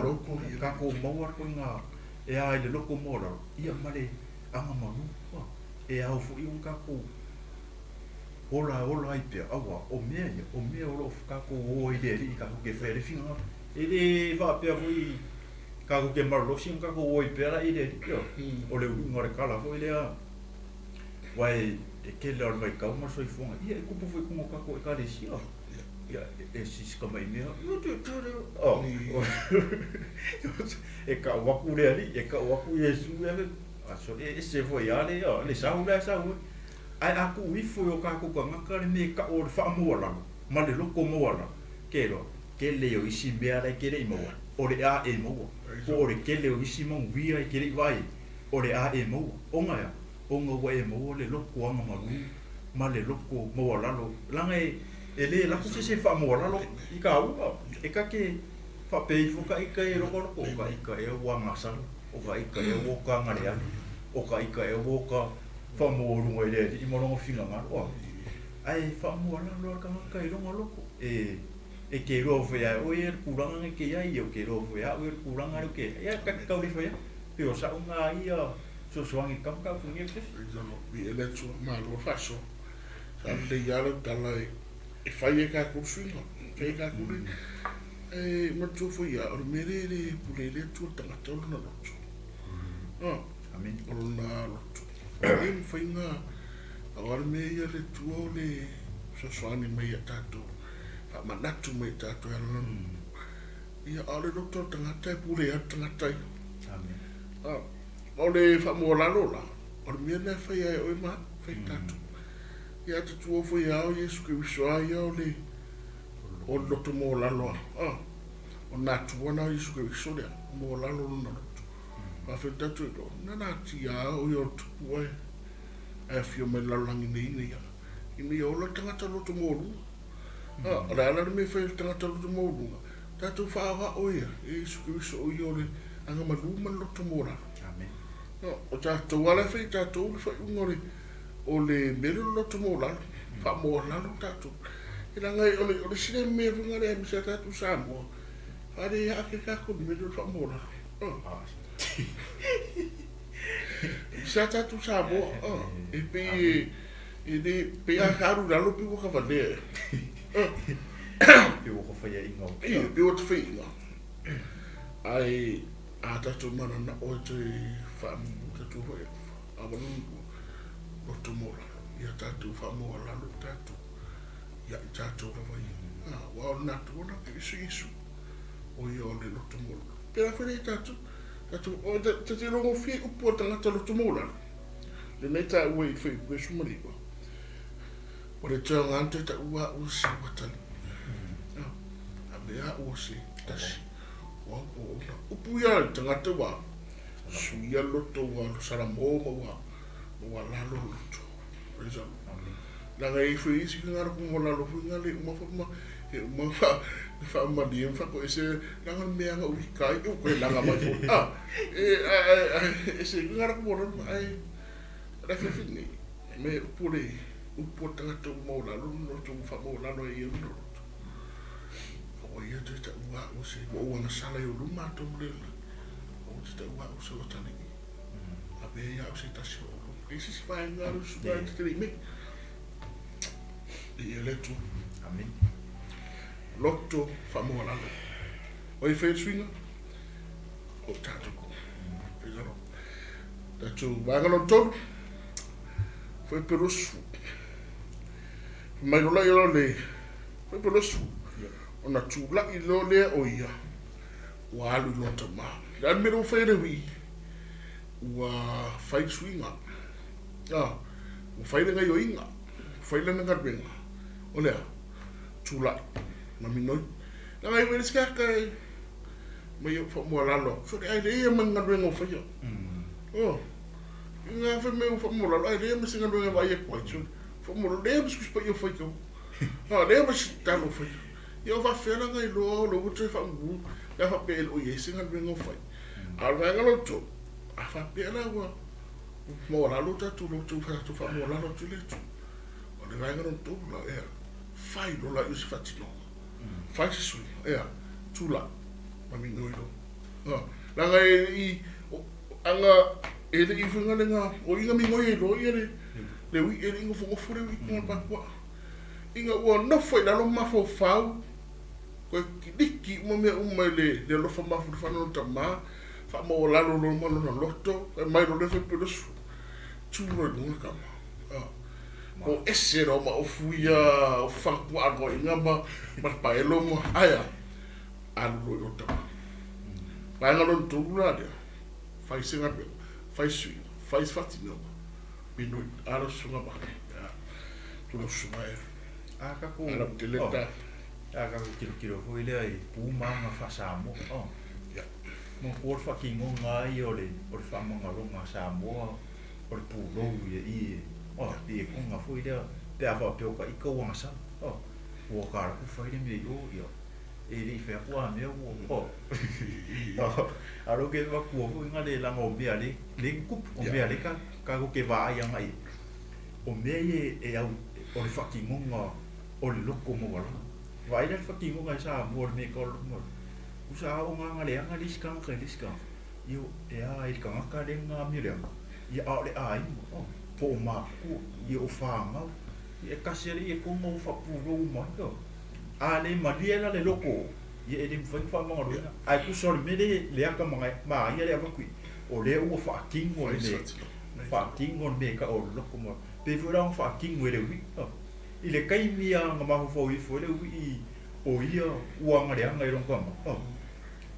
tatou maua le ituaiga e a i le loko maualalo, ia ma le agamalu. E ao foi ona tatou ola ola ai pea, aua o mea ia, o mea o lo o tatou o ai i le Alii tatou te faia le finagalo. E le faapea foi tatou te malolosi ona tatou o ai pea la i le Alii. Ioe. O le uluga o le tala foi lea, aua e tele lava o le vaitau ma le soifuaga, ia e tupu foi i totonu o tatou Ekalesia. Ia, e sisi tamai mea, e tau atu le Alii, e tau atu Iesu, e ese foi lava le sau la e sau ai. Ae a tuu ifo i o tatou tagata le mea e tau o le faamaualalo ma le loto maualalo, ke iloa, tele o isi mea la e te le i maua, o le a e maua. Po o le tele o isi manuia e te le i vaai ai, o le a e maua. Ona e a? Ona ua e maua le loto agamalu ma le loto maualalo. Leaga e, e le lako se isi e faamaualalo i kāua. E ta te faapea ifo ka ika e loko loko, o ka ika ea ua agasala, o ka ika ea ua oka agaleale, o ka ika ea ua oka faamaualuga i le Alii ma lona finagalo. Ae faamaualalo lava le tagata i lona loko. E, e te iloa foi ia oe ia le tulaga na e te i ai, ia ou te iloa foi ia au ia le tulaga lea ou te i ai. Ia, ta te tau le fai atu. Pei o sa'u na ia fesoasoani i le tama tau funia le Praise the Lord. Viia le Atua, malo le faasoa. Sa lelei lava lau tala e fai ai tatou le suiga, e fai ai tatou le. Ae manatua foi lava, o le mea lea e le pule ai le Atua i le tagata o lona loto. Amen. O lona loto. E le mafai ona, pau lava le mea ia le Atua o le fesoasoani mai ia tatou, faamanatu mai ia tatou e ala lona. Ia, a o le loto o le tagata e pule ai le tagata ia. Amen. O le faamualalo la, o le mea lena e fai ai e oe ma au, fai tatou. Ia a tatua foi e ao Iesu Keriso a ia o le o le loto maualalo a, a, o na Atua na o Iesu Keriso lea, maualalo lona loto. Faafetai tatou i lo, na natia a o ia o le tupu ae, ae afio mai le lalolagi nei ina ia, ina ia ola le tagata loto maualuga. A, o le a la le mea e fai e le tagata loto maualuga? Tatou faaoao ia e Iesu Keriso o ia o le agamalu ma le loto maualalo. Amen. O tatou lava la e fai e tatou le faaiuga o le o le mea lea o le loto maualalo, faamaualalo tatou. E leaga o le o le isi lea mea foi lea aemaise lava tatou Samoa, faalea'a tele tatou i le mea lea o le faamaualalo. Aemaise lava tatou Samoa, e pei e le pei a alu i lalo pei ua ta valea. Pei ua ta faiaina. Ia, pei ua ta faiaina. Ae a tatou mananao e toe faamumu tatou foi avalua loto maualalo, ia tatou faamaualalo tatou ia i tatou lava ia. Aua o le natura na Keriso Iesu, o ia o le loto maualalo. Pēlā foi lea i tatou, tatou o ta te iloa gofie i upu a le tagata loto maualalo. Lenei taua i Fuaiupu 19, ua le toe aoga ona toe taua au o se ua atalii. Avea au o se tasi o au auauna. Upu ia a le tagata ua suia loto, ua salamo ma ua lalo loto. Praise the Lord. Leaga e i foi isi finagalo maualalo foi na le uma foi ma e uma faamalie ma faatoese leaga le mea na uika ai e toe laga mai foi. E ese finagalo maualalo ae le afiafi nei me upu le upu o le tagata ua maualalo loto ua faamaualalo ai ia lona loto. O ia toe taua au se ua ou agasala i ou luma atonu le o te taua au se atalii. Avea ia au se tasi o ou luma. E se isi vaega le usuga e te le i mea. Ia le Atua. Amen. Loto faamaualalo. O ai e faia le suiga? O tatou. Praise the Lord. Tatou vaega lona tolu. Fuaiupu 20. Fai mai lola ia le fuaiupu 20. Ona tulai loa lea o ia ua alu i lona tama. Le a le mea lea ua faia e Lewi? Ua fai le suiga. Ua fai le gaioiga. Ua fai lana galuega. O le a? Tulai ma minoi. Leaga e i ai le isi tagata e mai ou faamualalo atu, sole ai leai ma ni galuega o faia. Oh, i ngā fai mai ou faamualalo, ai leai ma se galuega e vaai atu ai, sole faamualalo, leai ma se tusi paia o fai tau. Ha, leai ma se tatalo o faia. Ia o faafefea la na iloa o lea ua toe faamumu, pe a faapea e le o i ai se galuega o fai. A o le vaega lona tolu, a faapea la ua maualalo tatou loto, tatou faamaualalo atu i le Atua. O le vaega lona tolu la, ea, fai loa laia o se faatinoga. Fai se suiga, ea, tulai ma minoi loa. Leaga e le i, aga e le i faiga le ga, o i na minoi ai loa ia le, le ui'i, e le i nofonofo le ui'i i totonu o le papuaa. Ina ua nofo i lalo ma mafaufau, toe kiliki uma mea uma i le, le alofa mafanafana o lona tama, faamaualalo loa ma lona loto, fai mai loa le faipule sefulu, tu loa i luga le tama. O ese loa ma ofu ia ofu fagapuaa loa ma ma le paelo ma ae a alu loa i o tama. Vaega lona tolu la lea, fai se galuega, fai se suiga, fai se faatinoga, minoi, ala susuga ma tula susuga e A tatou ala tele oh, ta. A tatou tilotilo foi lea i pu ma aga faa-Samoa. Oh. Ia. Manatua le faatinoga ia o le faamagaloga a Samoa o le pulou ia i e oh, i e koga foi lea pe a faapea o taita ua agasala. Oh, ua tala fai le mea i o ia. E le i fai atu a mea ua oh. A lo ke matua foi nga le langa o mea le le kupu o mea le ka ka ko ke vaai anga i. O mea ia e au o le faatinoga o le loko maualalo. Vaai la le faatinoga e Samoa le mea ka o le loko maualalo. Usa a o nganga le anga le isi tagata i le isi tagata. Ia e a i le tagata le nga amio le anga. Ia a o le aiga, oh, po o matua, ia o whāngau. Ia e kasi ale ia konga o whapūrou mai. Oh. A le malie la le loko, ia e le mwhai whaamangaloina. Ai kusa o le mele le aka mga, ma ia le awakui. O le ua whaakingo le me, whaakingo le me ka o le loko ma. Pe fue la whaakingo e le ui. Oh. I le kaimi a nga mafaufau ifo e le ui i o ia ua anga le anga i longa ma. Oh.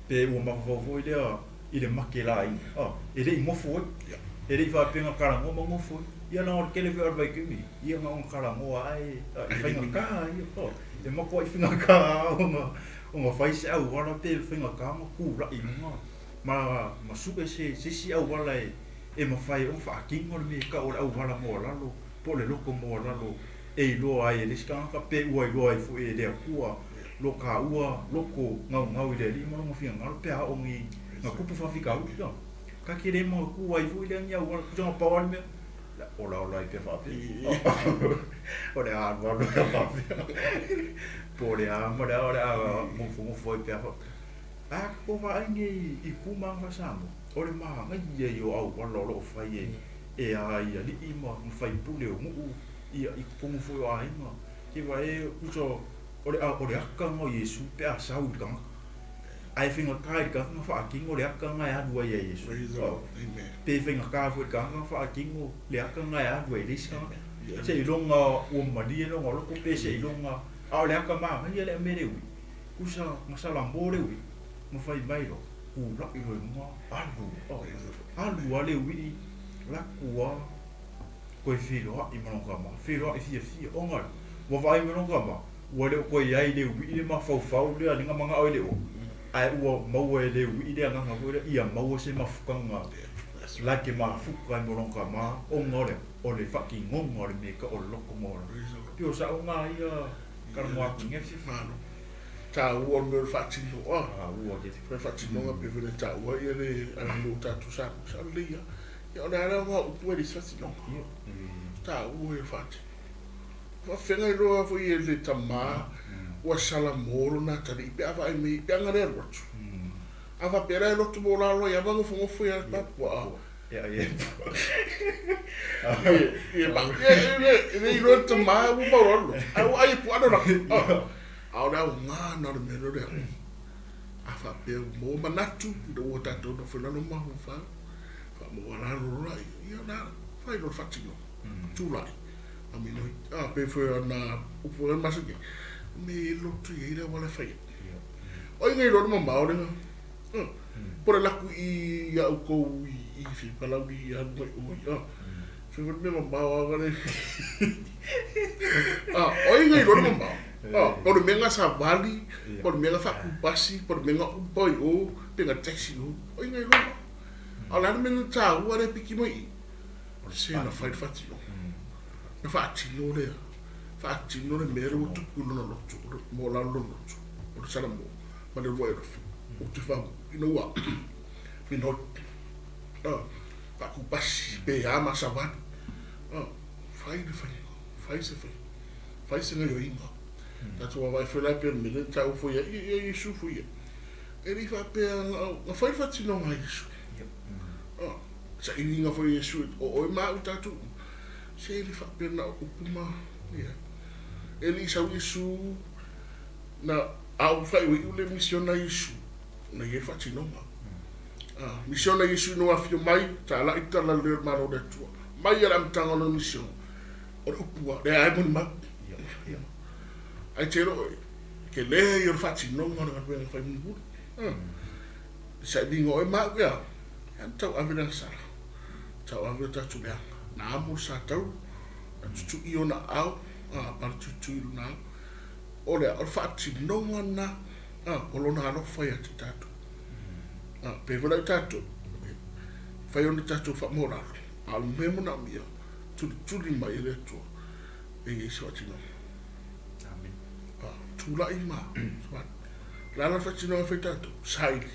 Pe ua mafaufau foi lea i le make la i. Oh. E le i ngofo ai. E le i whaapenga karangoa ma ngofo ai. Ia na o le kele foi o le vaitaimi. Ia nga onga karangoa ai i whainga kaha ia. Oh. E makoa i whainga kaha o nga whai se au wala pe whainga kaha ma kū lai lunga. Ma su'e se se isi au wala e mawhai o whaakingo le me ka o le au wala mo lalo po le loko mo lalo e iloa ai e le isi tagata pe ua iloa ai foi e le Atua lo ka ua loko gaugau i le Alii ma lona finagalo pe a ogi ga kupu faafikauli la ka ke le magatū ai foi lea ni auala pusaga pau a le mea la ola ola ai pea faapea o le alualu pea faapea po o le a ma le a o le a gofogofo ai pea faapea a tatou vaai nei i ku ma aga Samoa o le magaia ia o auala o loo fai e a i alii ma faipule o nuu ia i totonu foi o aiga ke vae pusa o le aka o Iesu pe a sau i le tagata. Ae faigata i le tagata ona faatino le ata lena e alu ai ia Iesu. Pe faigata foi i le tagata ona faatino le ata lena e alu ai i le isi tagata. Seiloga ua malie lona loto pe seiloga, a o le ata manaia le mea le ui'i, tusa na salamo le ui'i ma fai mai loa, tulai loa i luga alu, alu lava le ui'i, alu atu lava toe feiloai ma lona tama, feiloai fiafia ona ua vaai mai lona tama, ua le o toe i ai le ui'i le mafaufau lea lea na manao ai le oa, ae ua maua e le ui'i le agaga foi lea ia maua se mafutaga la te mafuta ai ma lona tama ona o le o le faatinoga o le mea e o le loto maualalo. E pei o sa'u na ia talanoa atu i lenei afiafi. Malo. Taua o le mea o le faatino. Taua tele. O le faatinoga pei foi ona taua le aganuu a tatou Samoa, sao lelei lava. Ia o le a le aoga o upu e leai se faatinoga. Taua ia o le faatino. Faafegai loa foi e le tama ua salamo lona atalii pe a vaai mai pe a na le alu atu. A faapea la e loto mo la loa ia ma nofonofo ia papuaa. E le iloa le tama ua maualalo loto ae ua ai e puaa le laka. A o le aoga na o le mea lea o le aoga. A faapea ua maua manatu ina ua tatou nofo i lalo ma mafaufau, faamaualalo loa ia, ia ona fai loa le faatinoga, tulai. Aminoi, a pei foi ona upu ai masani, me i loto i ai le auala e fai ai. O ai nei iloa le mamao lena? Po o le alu atu i a outou i i Palauli i alu mai o i, a. Fai foi le mea mamao lava le. A, o ai nei iloa le mamao? A, po o le mea na savali, po o le mea na faatupasi, po o le mea na upa i o, pe na taxi i o. O ai nei iloa? A o le a le mea na taua lea e piki mai i i? Se na fai le faatinoga. Na faatino lea, faatino le mea lea ua tupu i lona loto, mo lalo lona loto, o le Salamo ma le uluai alofa. Ou te fau ina ua minoi, faatupasi pe a ma savali, fai le faiga, fai se faiga, fai se gaioiga. Tatou vaavaai foi la pei o le mea lea na taua foi ia Iesu foi ia. E le i faapea na fai le faatinoga a Iesu. Sailiga foi Iesu o oe ma au tatou uma, se e le faapea na o upu ma ia. E le i sau Iesu na a ou faaiuiu le misiona Iesu na i ai le faatinoga. A misiona Iesu ina ua afio mai, talai le talalelei o le Malo o le Atua. Mai lava i le amataga o lana misiona, o le upu lava, lea lava e molimau. Ae te iloa oe, tele ia o le faatinoga o le galuega fai mulimuli. I sailiga o oe ma au ea, e ana tau ave le agasala, tau ave o tatou leaga. Na amo le sa taulu, na tutui ona aao, a pale tuitui lona ao. O le a? O le faatinoga lena o lona alofa ia te tatou. A, pei foi la i tatou, e fai ona tatou faamaualalo, a o le mea manaomia, tulituli mai e le Atua e i ai se faatinoga. Amen. A, tulai ma, o le a la le faatinoga e fai tatou? Saili,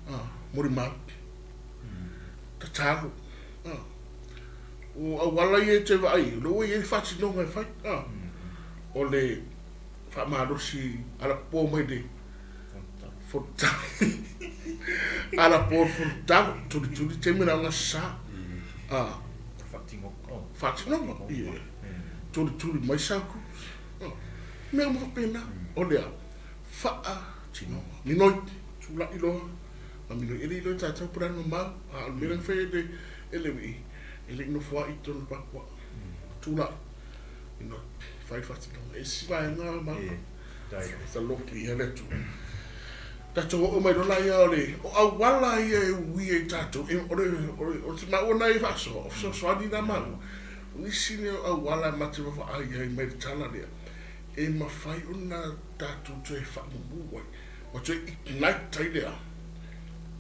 a, molimau, tatalo, a, o auala ia e te vaai ai, o lea ua i ai le faatinoga e fai, a, o le faamalosi alapopo mai le fonotaga, alapopo o le fonotaga, tulituli taimi o le aogasa, a, faatinoga, ia, tulituli mai saku, mea uma faapena, o le a? Faatinoga. Minoi, tulai loa ma minoi. E le iloa e tatou po o le a le mamao, a o le mea lea na fai e Levi, e le i nofoai i totonu o le Papua. Tulai, minoi, fai le faatinoga. E isi vaega ma taloki i le Atua. Tatou oo mai loa laia o le o auala ia e ui ai tatou, o le o le maua na e faasoa, o fesoasoani na maua. O nisi nei o auala ma te vaavaai ai mai le tala lea, e mafai ona tatou toe faamumu ai, ma toe ignite ai le a?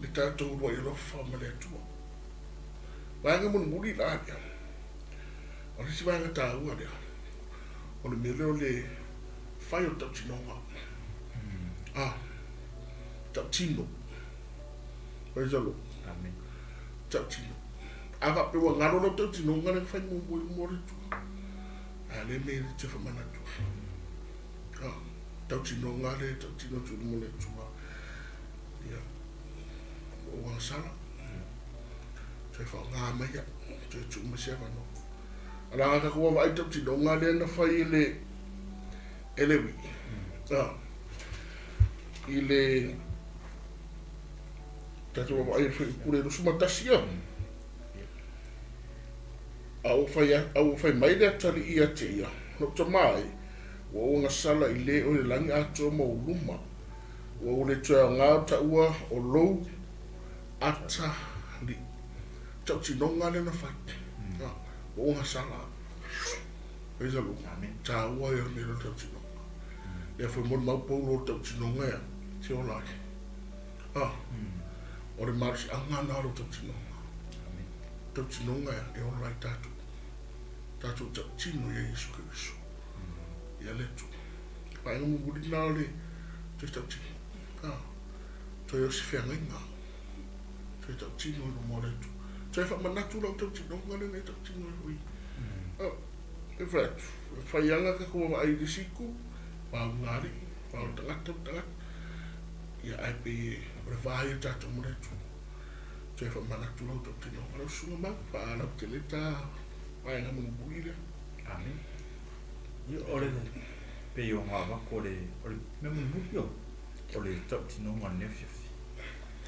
Le tatou uluai alofa ma le Atua. Vaega mulimuli la lea, o le isi vaega taua lea, o le mea lea o le fai o le tautinoga. Ah, tautino. Praise the Lord. Amen. Tautino. A faapea ua galo lau tautinoga lea na fai muamua i luma o le Atua. A le mea e te faamanatu. Ah, tautinoga lea e tautino atu i luma o le Atua. Ia, ua ou agasala. Toe faaaoga mai au. Toe tuu mai se avanoa. Ala tatou vaavaai i le tautinoga lea na fai e le e Levi. Ah, i le Tatou vaavaai i le fuaiupu le 21 ia. A ua fai, a ua fai mai le atalii ia te ia, Lou tama e, ua ou agasala i le o i le lagi atoa ma ou luma, ua ou le toe aoga o taua o lou atalii. Tautinoga lea na fai. Ua ou agasala. Praise the Lord. Taua ia o le mea lea o le tautinoga. Lea foi molimau Paulo o le tautinoga ia, te ola ai. Ah, o le malosiaga lena o le tautinoga. Tautinoga e ola ai tatou. Tatou tautino ia Iesu Keriso. Ia le Atua. Vaega mulimuli lena o le toe tautino. Ah, toe o se feagaiga. Toe tautino i luma o le Atua. Toe faamanatu lau tautinoga lea na e tautino ai foi. Ah, e fai atu, e fai aga tatou vaavaai i le isi itu, vau alii, vau tagata ma tagata. Ia ae pei o le va ia o tatou ma le Atua. Toe faamanatu lau tautinoga lau susuga Mau, faalautele ta vaega mulimuli lea. Amene. Ia o le pei o ona avatu o le o le mea mulimuli o o le tautinoga o lenei afiafi.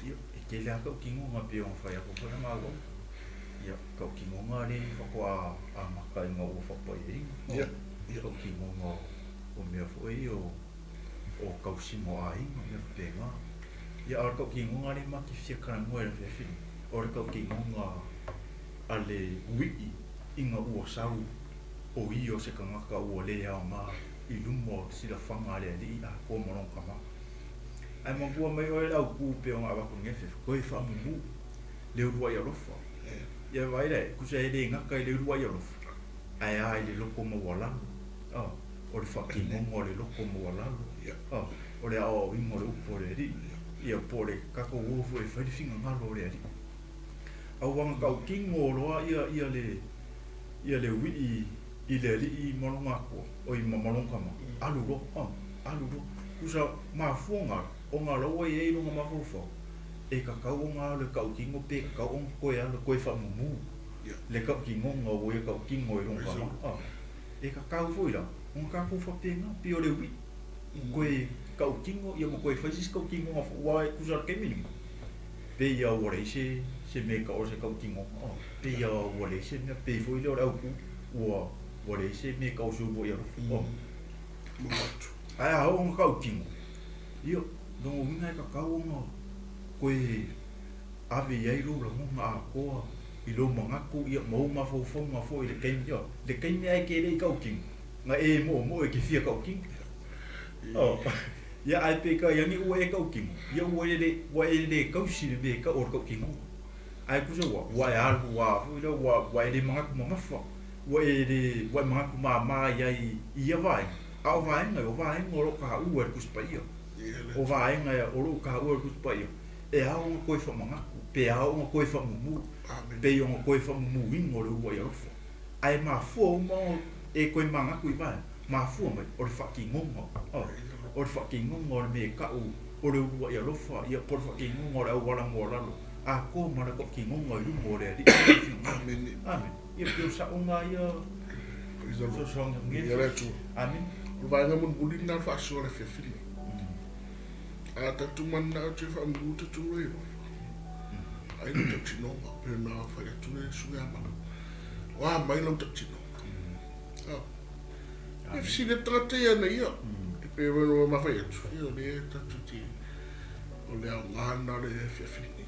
Ia e tele lava tautinoga pei ona fai atu foi le maua. Ia tautinoga lea faatoa amata ina ua faapaiaina. Ia, ia. Tautinoga o mea foi ia o o tausiga o aiga ma mea faapena. Ia a o le tautinoga lea ma te fia talanoa i le afiafi lenei, o le tautinoga a le ui'i ina ua sau o ia o se tagata ua le aoga i luma o le silafaga a le alii atoa ma lona tama. Ae manatua mai oe le autu pei ona avatu i lenei afiafi, toe faamumu le uluai alofa. Ia vaai la e, tusa e le gata i le uluai alofa, ae a i le loto maualalo. O le faatinoga o le loto maualalo, o le aoaoina o le upu a le Alii, ia po o le tatou o foi e fai le finagalo o le Alii. A ua gatautino loa ia ia le ia le uii i le Alii ma lona Atua, oi ma ma lona Tama, alu loa, alu loa. Tusa mafua ona alu, ona o la ua i ai lona mafaufau, e tatau ona alu e tautino pe tatau ona toe alu e toe faamumu le tautinoga ua ia tautino i lona Tama. E tatau foi la ona tatou faapena, pei o le ui'i, toe tautino ia ma toe fai se isi tautinoga foi, aua e tusa i le taimi lenei, pei lava ua leai se se mea e tau o se tautinoga, pei lava ua leai se mea, pei foi lea o le autu, ua ua leai se mea e tau o se uluai alofa. Ae a oo ona tautino, ia, lona uiga e tatau ona toe ave i ai lou lagona atoa i lou manatu ia ma ou mafaufauga foi i le taimi ia le taimi lava e te le i tautino na e moomoo e te fia tautino. Oh ia ae peitai ane ua e tautino ia ua e le ua e le tausi le mea e tau o le tautinoga. Ae tusa ua ua e alu lava foi lea ua ua e le manatu mamafa ua e le ua e manatu mama i ai i ia vaega a o vaega ia o vaega o lo o taua e le Tusi Paia. O vaega o lo o taua e le Tusi Paia E ao ona toe faamanatu, pe ao ona toe faamumu, pei ona toe faamumuina o le uluai alofa. Ae mafua uma ona e toe manatu i vaega, mafua mai o le faatinoga, o le faatinoga o le mea e tau o le uluai alofa, ia po o le faatinoga o le auala moalalo atoa ma le faatinoga i luma o le Alii ma le finagalo. Amene. Ia pei o saoga ia fesoasoani atu nei. Amene. O le vaega mulimuli lena o le faasoa i le afiafi lenei. A tatou mananao e faamumu tatou e alofa. Ai lau tautinoga, pei ona fai atu le susuga ia Malu. O a mai lau tautinoga? E fesili atu tagata ia ana ia. E pei ona ma fai atu, ia o lea tatou te, o le aoga lena o le afiafi lenei.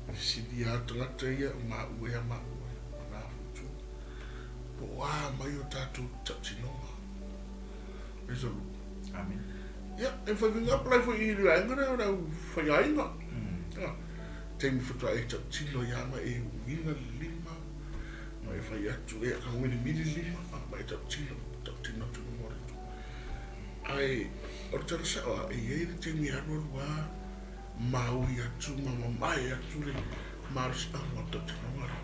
E fesili lava tagata ia, o maua ia maua, o na foi itu. Po o a mai o tatou tautinoga. Praise the Lord. Amen. Ia, e whai winga apply foi i le aiga lea o le au whaiaiga. Ia, taimi faatoa e tautino ia ma e uiga le lima, ma e whai atu e ka milimili lima, ma e tautino, tautino atu i luma o le Atua. Ae, o le tala sao a, e i ai le taimi e alualu a, maui atu ma mamae atu le malosiaga o le tautinoga lea.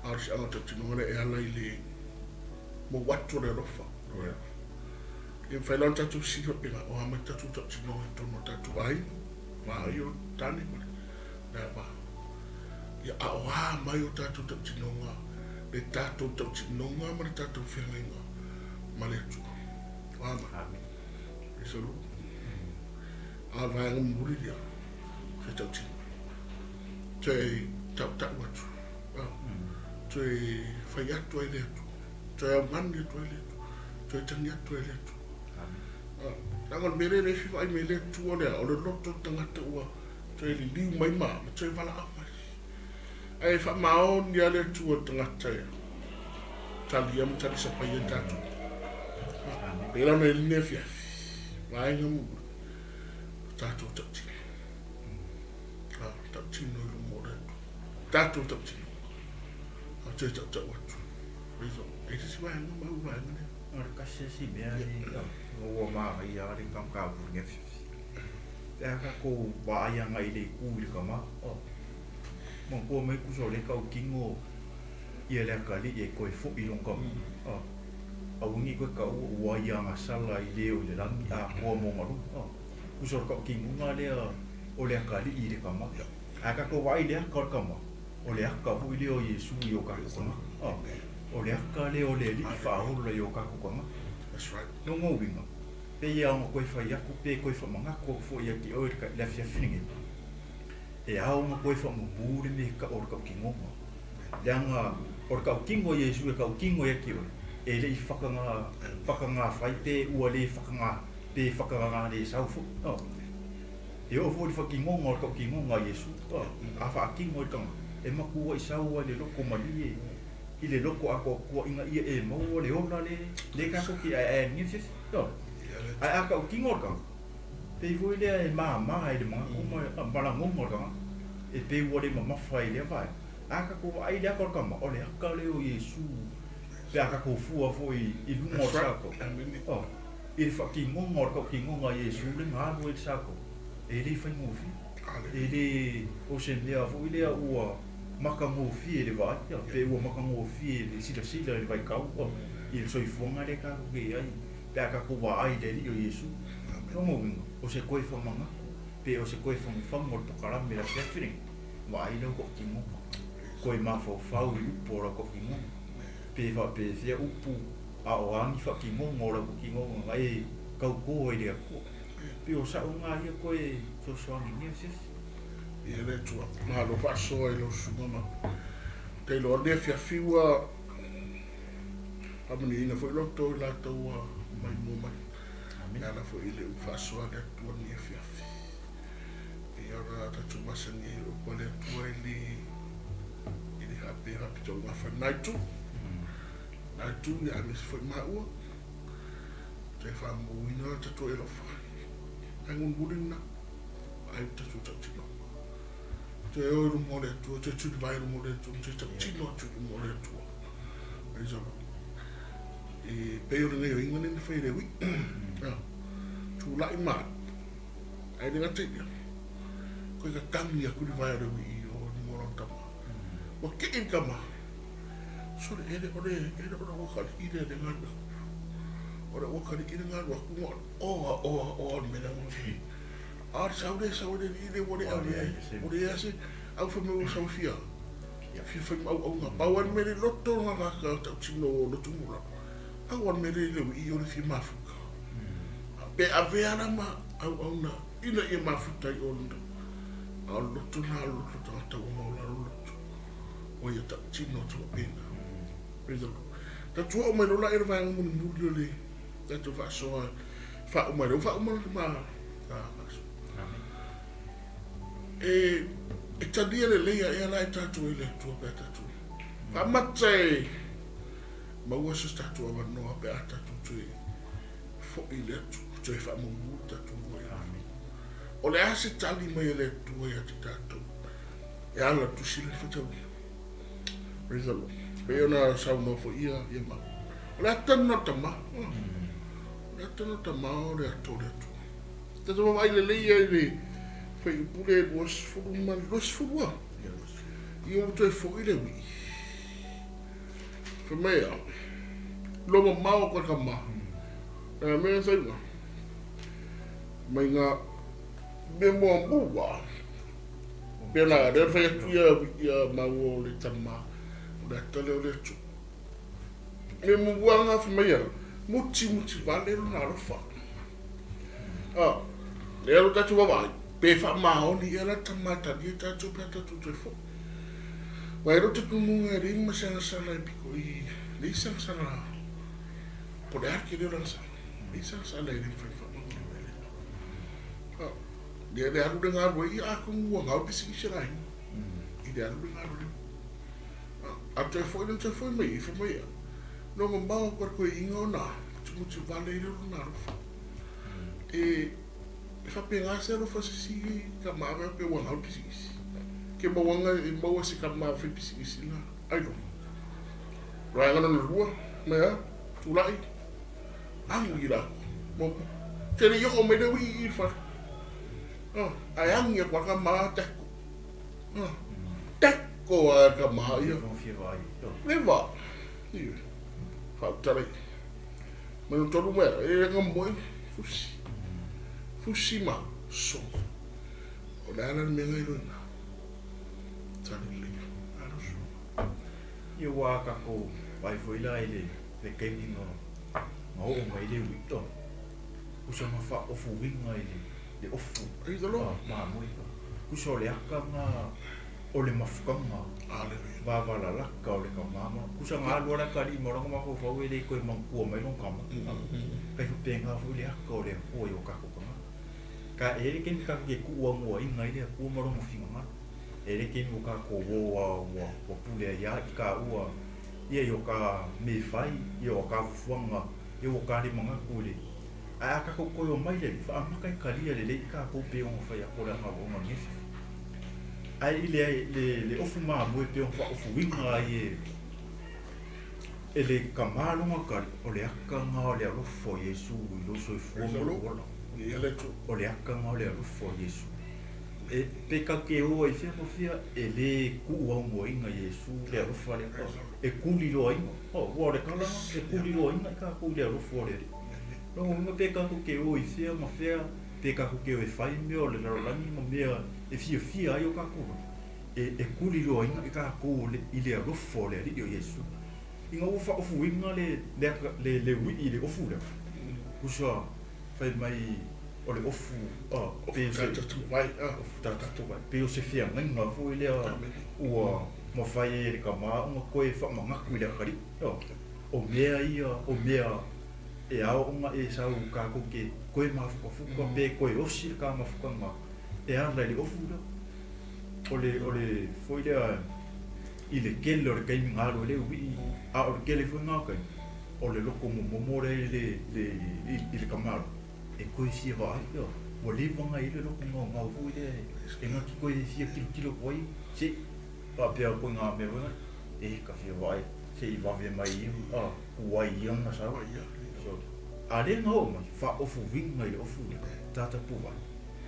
Malosiaga o le tautinoga lea e ala i le mou atu o le alofa. Ia mafai la ona tatou fesili faapena, o a mai tatou tautinoga i totonu o tatou aiga, va ai o tane ma le ava. Ia, a o a mai o tatou tautinoga, le tatou tautinoga ma le tatou feagaiga ma le Atua. O a mai? Amen. Praise the Lord. A o le vaega mulimuli lea, se tautino. Toe tautau atu. Toe fai atu ai le Atua. Toe augani atu ai le Atua. Toe tagi atu ai le Atua. Leaga o le mea lea e fia vaai mai le Atua lea, o le loto o le tagata ua toe liliu mai ma toe valaau mai. Ae faamaoni lava le Atua i le tagata e talia ma talisapaia i tatou. Pei la ona i ai lenei afiafi, vaega mulimuli, o tatou tautino. Tautino i luma o le Atua. Tatou tautino. A toe tautau atu. E se isi vaega ma au vaega lea. O le tasi isi mea lea ua manaia lava le mataupu i lenei afiafi. Pe a tatou vaai agai i le itu i le tama, manatua mai tusa o lea e tautino ia le atalii e toe foi i lona tama. Aua ne i toe taua ua ia agasala i le o i le lagi atoa ma ona luma. Tusa o le tautinoga lea o le atalii i le tama. Ae tatou vaai i le ata o le tama, o le ata foi lea o Iesu i o tatou tagata. O le ata lea o le Alii faaola i o tatou tagata. Lona uiga, pei lava ona toe fai atu pe toe faamanatu atu foi ia te oe i le afiafi lenei, e ao ona toe faamumu le mea e tau o le tautinoga. Leaga o le tautino a Iesu e tautino ia te oe, e le i whakangā whai pe ua le whakangā, pe whakangā le sau foi. E oo foi i le faatinoga o le tautinoga a Iesu, a faatino e le tagata, e matua i sau ai le loto malie i le loto atoatoa ina ia e maua le ola le le tatou te aeae ai nei se isi. Ae a tautino le tagata, pei foi lea e māmā i le manatu ma lagona o le tagata, e pei ua le mamafa i lea vaega. A tatou vaai i le ata o le tama, o le ata lea o Iesu pe a tatou fua foi i luga o le sa i le faatinoga o le tautinoga a Iesu le na alu ai i le sa e le faigofie. E le o se mea foi lea ua matagofie i le vaai, pe ua matagofie i le silasila i le vaitau i le soifuaga lea tatou te i ai pe a tatou vaai i le Alii o Iesu. Lona uiga, o se toe faamanatu pe o se toe fagufagu o le pokalame i le afiafi lenei, vaai lau tautinoga, toe mafaufau i upu o lau tautinoga, pe faapefea upu a o a ni faatinoga o lau tautinoga na e tauto ai i le Atua. Pei o sa'u lena ia toe fesoasoani i lenei afiafi. Ia le Atua, malo faasoa i lau susuga ma te iloa lenei afiafi ua faamanuiaina foi loto i latou ua maimoa mai. E ala foi i le upu faasoa a le Atua lenei afiafi. Ia ona tatou masani ai o le upu a le Atua e le e le faapea faapitoaugafa i lena itu. Lena itu ia aemaise foi maua. Toe faamauina le tatou alofa. Ae mulimuli lena, vaai le tatou tautino. Toe o i luma o le Atua, toe tulivae i luma o le Atua, toe tautino atu i luma o le Atua. Praise the Lord. E pei o le gaioiga lea na fai e le uiʻi. Tulai ma ae le gata i lea, koe tatagi atu le vae o le uiʻi i o i luma o lona tama. Ua kei le tama. Sole, e le o le, e le o le ua kalii lea le galu aku. O le ua kalii le galu aku ma o le oa, oa, oa o le mea lea ua A o le sau lea sau e le alii lea ua le ave ai. Ua leai se au fai mai ua sau e fia, fia fai ma auauna. Pau lava le mea le loto o lona tagata tautino o lotu mula. Pau lava le mea lea i le uii o le fia mafuta. Pe avea la ma auauna ina ia mafuta i o lona. A o le loto lena o le loto tagata ua maualalo le loto. Ua ia tautino atu faapena. Praise the Lord. Tatou oo mai loa la i le vaega mulimuli o le tatou faasoa faauma ai lea. Ua faauma le ma faasoa. E, e talia lelei aʻe la e tatou e le Atua pe a tatou faamata e maua se tatou avanoa pe a tatou toe foi i le Atua, toe faamumumu le tatou lua i alofa. O le a se tali mai a le Atua ia te tatou e ala tusi le faitauina. Praise the Lord. Pei ona saunoa foi ia ia mau. O le ata lena o le tama. O le ata lena o le tama o le ata o le Atua. Tatou vaavaai lelei ai i le fuaiupu le 20 ma le 22. Ia ua toe foi le uiʻi. Fai mai a, loa mamao atu e le tama. A mea sa iuga. Mai ngā mea muamua. Pei ona lea na fai atu ia ia maua o le tama, o le ata lea o le Atua. Mea muamua nga fai mai ia, mutimuti vale lona alofa. A, lea lo tatou vaavaai. Pe faamaoni ea la tama e talia tatou pe a tatou toe foi. Aua e le o talitonuga e leai ma se agasala e pito i leai se agasala po o le a le tele o le agasala. Leai se agasala e le mafai ona faamaonia mai e le Atua. Ia le alu le galu ai, ia atonu ua gau le pisinisi a le aiga i le alu le galu ai. A toe foi lea na toe foi mai ai, fai mai, No mamao atu le toeaina ona mutimoti vale ai lea o lona alofa. E E faapena se alofa se isi tama ave pe ua gau le pisinisi. Ke mauaga e maua se tama fai pisinisi la ailoga. Vaega lona lua, mai a, tulai, agi i latou. Mo, te le i oo mai le uii i le fale. Ah, ae agi atu a tama a teko. Ah, teko a tama ia. Le va. Ioe. Faautala i. Mai no tolu mea, e nga moe, fusi. Fusi ma sogo. O le a la le mea ngai loina. Tali lelei. Alo so. Ia ua tatou vaai foi la i le le taimi na na oo mai le uiʻi o usa na faaofuina i le le ofu Praise the Lord. mamoe usa o le aka na o le mafutaga Hallelujah. vavalalaka o le tama ma usa na alu ala ka alii ma lona mafaufau e le toe manatua mai lona tama kai faapena foi le aka o le Atua i o tatou tagata ka e le taimi tatou te tuuanuaina ai le Atua ma lona finagalo e le taimi o tatou o a ua ua pule ai a i taua ia i o ka me fai ia o ka fufuaga ia ua ka le manatu i le ae a tatou toe omai le faamata e talia lelei i tatou pe ona fai atu o le agavona o lenei afiafi ae i le le le ofu mamoe pe ona faaofuina ai e e le tama lona tali o le aka lena o le alofa o Iesu i lou soifua Praise ma the lou Lord. ola Ia le Atua. o le aka lena o le alofa o Iesu e pe tatou te o ai fea ma fea e lē tuuaunoaina Iesu le alofa lea Praise the Lord. e tuliloaina oh ua o le tala lena e tuliloaina i tatou i le alofa o le Alii lona uiga pe tatou te o i fea ma fea pe tatou te o e fai mea o le lalolagi ma mea e fiafia ai o tatou loto e e tuliloaina i tatou i le alofa o le Alii o Iesu ina ua faaofuina le le le le uiʻi i le ofu lea usa fai mai o le ofu Ofu pe se tatou vai. Ah. ofu tatou vai pe o se feagaiga foi lea Amen. ua mafai e le tama ona toe faamanatu i le atalii o mea ia o mea e ao ona e sau tatou te toe mafukafuka pe toe osi le ka mafutaga e ala i le ofu lea o le o le foi lea i le tele o le taimi na alu ai le uiʻi a o le tele foi na o taimi o le loko momomo lea i le le i le tamalo e toe fia vaai ia ua leva ona i ai le loko gaogao foi lea e na te toe fia tilotilo atu ai se faapea koe ngā mea foi e ka fia vaai se i vave mai ia uai ia na sau Ai ia. so a le na oo mai faaofuina i le ofu lea tatapu vai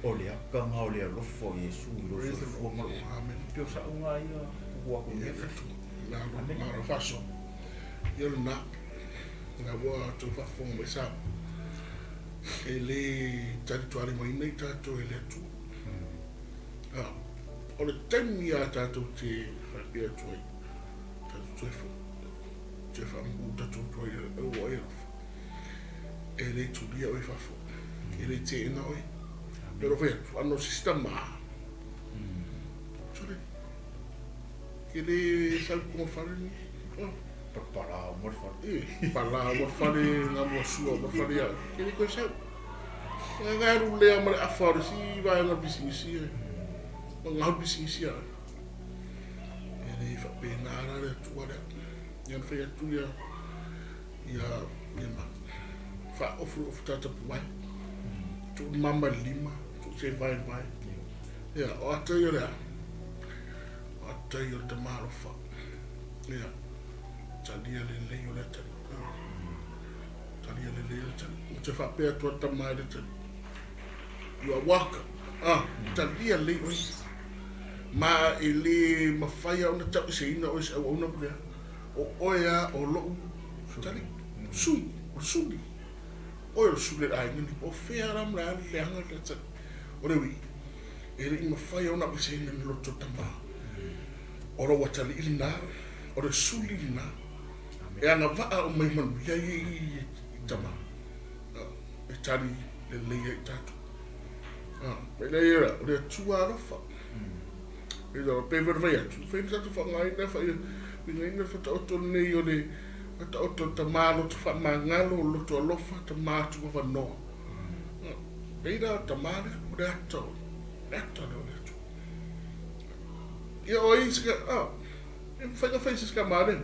o le aka o le alofa o Iesu i lou Praise the soifua Lord. ma lou ola Amen. pe o saʻuga ia pupu aku Ia nei le Atua. Malo, malo faasoa. Ia lena. Na ua tou faafofoga mai sa. E le talitualimaina i tatou e le Atua. Ah, o le taimi a tatou te faapea atu ai. Tatou toe fo. Toe faamau tatou atu ai ua ai alofa. E le tulia oe fafo. E le teena oe. Pero fai atu, ano se tama. Sorry. Ke le sau kuma fale ni. Oh, palapala o mo le fale e, pala mo fale ngā mua sua mo fale ia. Ke le koe sau. Nga nga ru lea ma le afa o le si vaega pisinisi e. Ma ngau pisinisi a. E le faapena la le Atua lea. Ia na fai atu ia ia ia ma faaofu le ofu tatapu ai. Tuu mama le lima, tuu se vai vai. Ia, o ata ia lea. O ata ia o le tamalofa. Ia, talia lelei o le tali. Talia lelei o le tali. O te faapea atu a tama i le tali. You are welcome. Ah, talia lelei oe. Ma e le mafai ona taueseina oe se auauna po lea. O oe a o lou tali. Sui, o le suli. Oe o le suli le aiga ni. O fea la ma le a leaga le tali. O le ui. E le i mafai ona aueseina ni loto tama. O lou atalii lena, o le suli lena. E agavaa o mai manuia ia i tama. E tali lelei ai tatou. Ah, mai lea ia, o le Atua alofa. E lea, pe fai fai atu, fai le tatou faaaogaina, faauigaina le faataoto lenei o le faataoto o le tama loto faamagalo, loto alofa, tama tuavanoa. Pei la o le tama lea, o le ata o le ata lea o le Atua. Ia o ai se ka, ah, e mafai ona fai se se kama lea.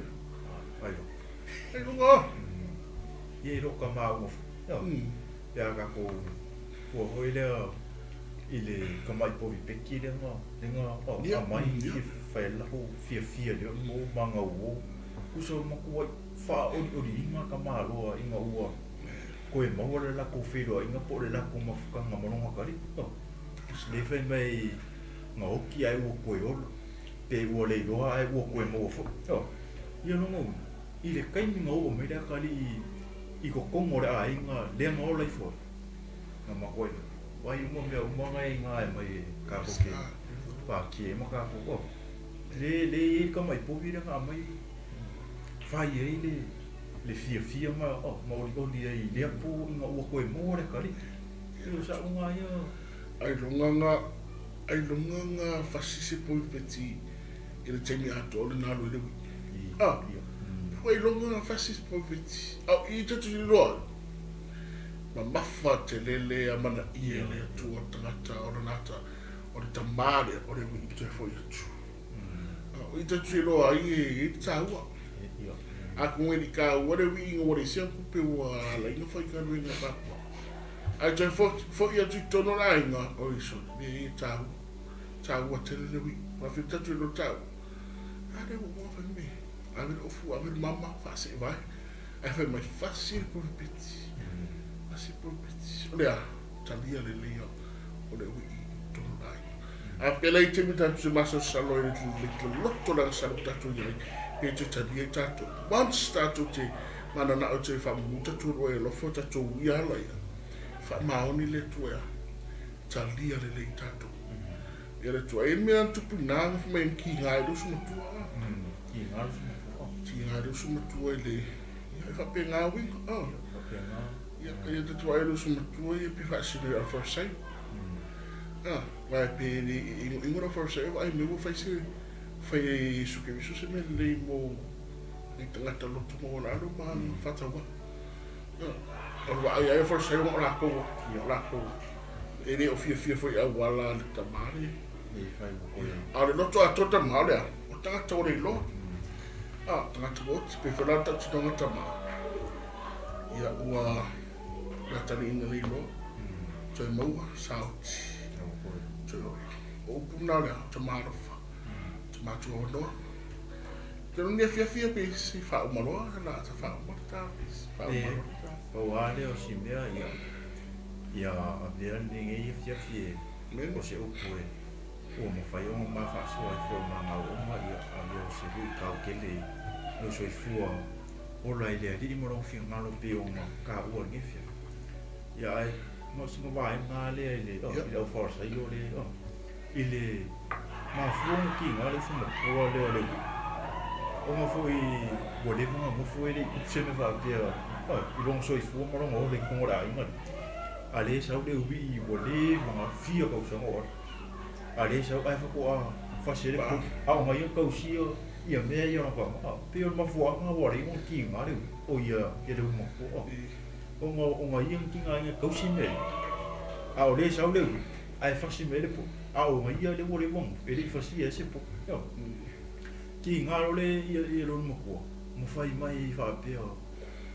Ai Ai luga o. Ia i lou kama uma foi. Pe a tatou fua foi lea i le tamai povi peki lea na lea na aumai fia fai ai le latou fiafia i lea po magauo. Tusa ua matuai faaolioliina tamaloa ina ua toe maua le latou feiloaiga po o le latou mafutaga ma lona atalii. Lea fai mai na oti ae ua toe ola, pe ua le iloa ae ua toe maua foi. Ia lona uiga, i le taimi na oo mai le atalii i totonu o le aiga lea na ola ifo ai, na matuai vaai uma mea uma na e i ina e aumai e tatou te pākia ai ma tatou. Oh, le le i ai le tamai povi lea na aumai fai ai le le fiafia ma oh, ma olioli ai i lea po ina ua toe maua le atalii. E o sa'uga ia. Ailoga ailoga na fasi se povi peti i le taimi atoa o le na alu ai le uiʻi. Ah, ailoga na fasi se povi peti. Au i te tuliloa. Mamafa tele le amanaia e le Atua tagata o lona ata o le tama lea o le uiʻi toe foi atu. O i te tuliloa ai e i ai le taua. Atonu e le i taua le uiʻi ina ua leai se tupe ua ala ai ona fai galuega faapea. Ae toe foi atu i totonu o le aiga, oi sole, mea ia e taua. Taua tele le uiʻi. Faafetai tatou i lou taua. A lea ua uma ona fai mea. Ave le ofu, ave le mama, faasee vae. Ae fai mai, fasi le pulupiti. Fasi le pulupiti. O le a? Talia lelei o le uiʻi i totonu o le aiga. A pēlā i taimi tatou te masalosalo ai i le loto le agasala ua tatou i ai, pe toe talia ai tatou. Once tatou te mananao e toe faamumu tatou lua e alofa tatou uia ala ia, faamaoni le Atua e talia lelei tatou. Ia le Atua, e i ai le mea na tupu i ina, na fai mai na kiga ai le uso matua. Kiga le uso matua. Kiga ai le uso matua i le, ia e faapena uiga. Faapena. Ia, ia tatou vaai i le uso matua ia pe faasino i le Farisai. Ah, vaai pe le inoino le Farisai, vaai mai ua fai se fai e Iesu Keriso se mea lelei mo ni tagata loto maualalo ma faatauvaga. Ah, o le vaai ai o Farisai ona o latou, o latou e le o fiafia foi i auala a le tama lea. A o le loto atoa tama o le a? O tagata ua le iloa. Ah, tagata ua oti, pe foi la le tautinoga tama. Ia ua lataliina le iloa, toe maua, saoti, toe ola. O upu na o le a? O tama alofa, tama tuavanoa. Te loni afiafi ia pe se i faauma loa la ta faauma le ta pe se faauma loa le ta. Pau lava lea o si mea ia ia avea lenei afiafi e o se upu e ua mafai ona ma faasoa ai foi ma gaooma ia avea o se luitau tele i lou soifua ola i le Alii ma lona finagalo pei ona taua i lenei afiafi. Ia ae na o sina vaega lava lea i le i le au Farisaio lea i le mafua ona tiga le uso matua lea o le uiʻi ona foi ua leva ona nofo e le i tupu se mea faapea i lona soifua ma lona ola i totonu o le aiga lea. A lea e sau le uiʻi ua leva ona fia tausaga o alu. A lea e sau ae faatoa fasi ai le povi a o na ia tausia ia mea ia o lona tama. Pei o le mafuaaga ua ala ai ona tiga le uiʻi o ia le uiʻi matua ona o na ia na tigaina e tausi mea ia. A o lea e sau le uiʻi ae fasi mai ai le povi, a o ia lea ua leva ona e le i fasia ai se povi. Ioe. Tiga loa le ia ia lona matua ma fai mai faapea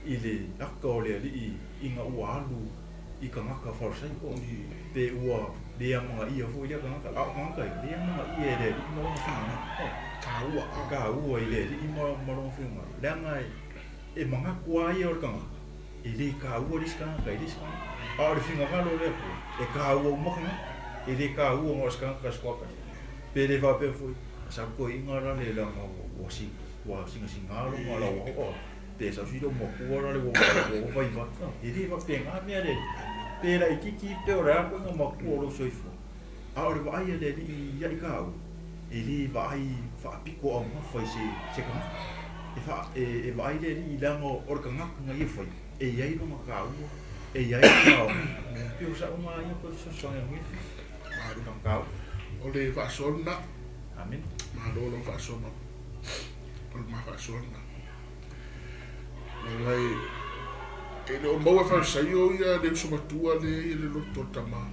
i le aka o le alii ina ua alu i tagata Farisai, pe ua le amanaia foi lea tagata, a o tagata ia, le amanaia e le alii ma lona finagalo. Taua. Taua i le alii ma lona finagalo, leaga e manatu lava ia o le tagata, e le taua le isi tagata i le isi tagata. A o le finagalo o le Atua, e taua uma tagata, e le taua na o se tagata se toatasi. Pe le faapea foi, sa toeaina la le leaga ua ua singasinga lona lauaoa, pe sau sili o matua la le ua ua vaivai. E le faapena mea le pe laitiiti pe o le a koe na matua o lou soifua. A o le vaai a le alii ia i kāua, e le vaai faapito augafa i se se tagata. E faa e vaai le alii leaga o le tagata na ia faia, e i ai lona taua E i ai le paoga. Pei o sa'u ma ia koe fesoasoani a lenei Malo. mataupu. O le faasoa lena. Amene. Malo lau faasoa ma o le ma faasoa lena. Leaga e le o maua e Farisaio ia le uso matua lea e i le loto o le tama.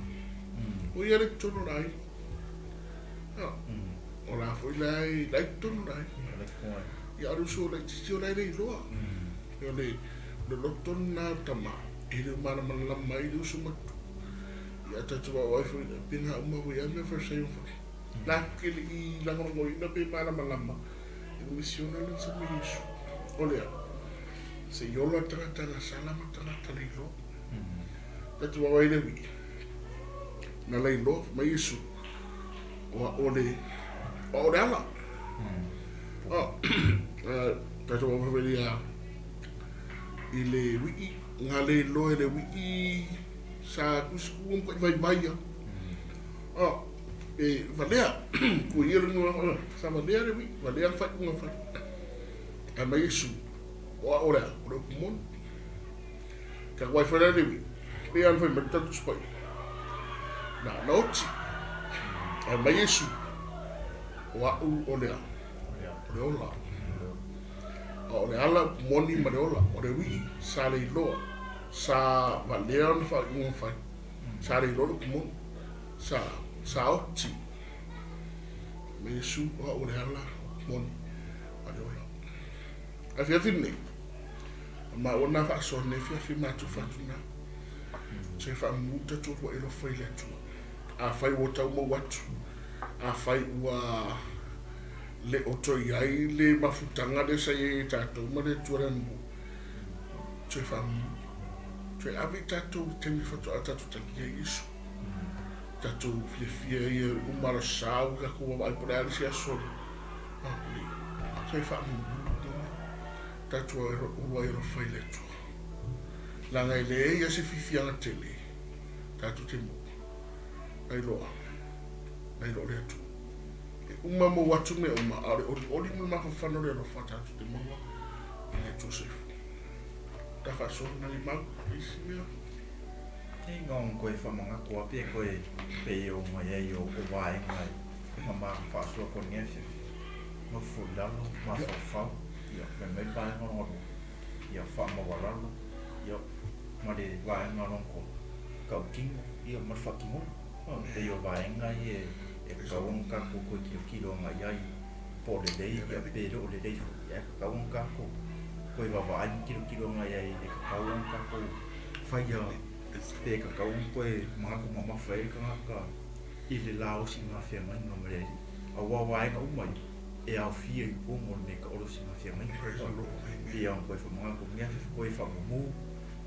O ia le totonu o le aiga. O la foi la e la i totonu o le aiga. Ia a o le uso laitiiti o la e le iloa. O le loto lena o le tama e le o malamalama ai le uso matua. Ia a tatou vaavaai foi pe na uma foi lava mea Farisaio ma fai. Latou te le i lagolagoina pe malamalama i le misiona lea na sau ai Iesu. O lea, se i ola le tagata agasala ma le tagata leiloa. Tatou vaavaai i le uii, na leiloa, fai mai Iesu, o a'u o le, o a'u o le ala. Tatou vaavaai foi ia i le uii, na leiloa e le uii sa tusi tu ma matuai vaivai lava. E valea, ku ia le nuea, sa valea le uii, valea le faaiuga fai. Ae mai Iesu, o a'u o le a, o le upu moni. Tatou vaai foi la i le uii, pei lava ona fai mai le tatou Tusi Paia, na oti. Ae mai Iesu, o a'u o le a, o le ola. A o le ala upu moni ma le ola, o le uii sa leiloa, sa valea ona faaiuga fai, sa leiloa le upu moni, sa oti. Mai Iesu, o a'u o le ala, upu moni ma le ola. Afiafi lenei, o maua na faasoa lenei afiafi matou faatuna. Se faamumu tatou uluai alofa i le Atua. Afai ua tau mau atu, afai ua le o toe i ai le mafutaga lea sa i ai e tatou ma le Atua le aganuu, toe faamumu. Toe ave i tatou i le taimi faatoa tatou talia ai Iesu. Tatou fiafia ia uma alasau, tatou vaavaai po o le a le isi aso le toe faamumu tatou uluai alofa i le Atua. Leaga e leai lava se fiafiaga tele tatou te maua nai loa nai lo le Atua. E uma mou atu mea uma, a o le olioli ma le mafanafana o le alofa tatou te maua i le Atua soifua. Ta faasoa na limau isi mea. E ngong koe whamangaku a pe koe pe o mai ai o vaenga e ma faasoa ko lenei afiafi. Nofo i lalo, mafaufau, ia, fai mai le vaega lona lua, ia, faamaualalo, ia, ma le vaega lona tolu, tautino, ia, ma le faatinoga. Pei o vaega ia e tatau ona tatou toe tilotilo agai ai, po o lelei, ia, pe le o lelei foi, ae tatau ona tatou toe vaavaai ma tilotilo agai ai e tatau ona tatou faia, pe tatau ona toe manatu mamafa ai le tagata i le laosiga feagaiga ma le Alii. Aua o vaega uma ia, e aofia i totonu o le mea e tau o le osiga feagaiga. Pei ona toe faamanatu i lenei afiafi, toe faamumu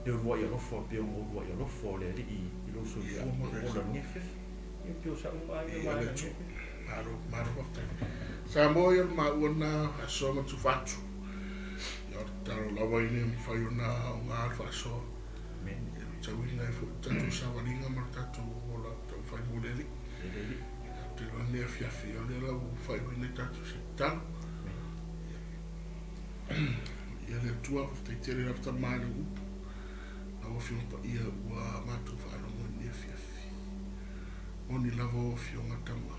le uluai alofa pei ona uluai alofa o le Alii i lou soifua ma lou ola i lenei afiafi. Ia pei o sa'u vaai ia vaega i lenei afiafi. Malo, malo faafetai. Samoa ia o le maua lena faasoa ma tufa atu. Ia o le tatalo lava ina ia mafai ona aoga le faasoa. Ia tauina ai foi le tatou savaliga ma le tatou ola taumafai mo le Alii. Ou te iloa lenei afiafi o lea la ua faaiuina ai tatou se tatalo. Ia le Atua, faafetai tele lava Tama i lau upu. Lau Afioga Paia ua matou faalogo i lenei afiafi. Moni lava o Afioga Tama,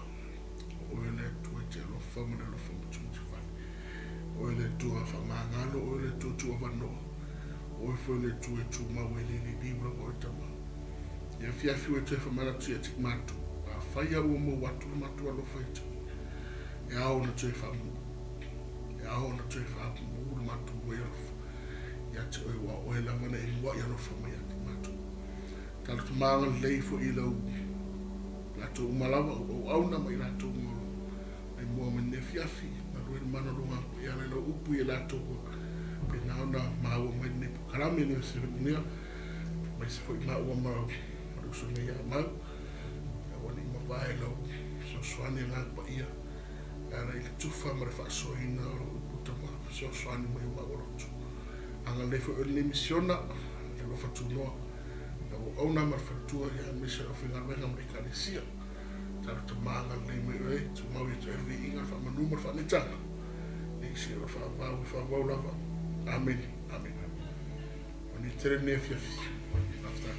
o oe le Atua e te alofa ma le alofa mutimutifale. O oe le Atua faamagalo, o oe le Atua tuuavanoa, o oe foi le Atua e tumau e le liliu lava oe Tama. Ia afiafi ua e toe faamanatu ia te matou, afai lava ua mou atu le matou alofa ia te oe, e ao ona toe faamumu, e ao ona toe faamumu le matou uluai alofa ia te oe, aua o oe lava na e muai alofa mai ia te matou. Talofa ma agalelei foi i lau latou uma lava, o auauna ma i latou uma o lo o mai mua mai lenei afiafi, galue le mana o lou Agaga e ala i lau upu i latou ua faapena ona maua mai lenei polokalame nei o se manuia, aemaise foi maua ma le uso nei ia Mau, aua ne i mavae lau fesoasoani Agaga Paia e ala i le tufa ma le faasoaina o lau upu tama fesoasoani mai o maua loto. Agalelei foi oe i lenei misiona, le alofa tunoa, lau auauna ma le faletua, ia aemaise le aufaigaluega ma le Ekalesia. Talo tama agalelei mai oe, tumau ia te oe le viiga, le faamanu ma le faaneetaga, nei seia o le faavavau e faavavau lava. Amene. Amene. Manuia tele lenei afiafi. Faafetai.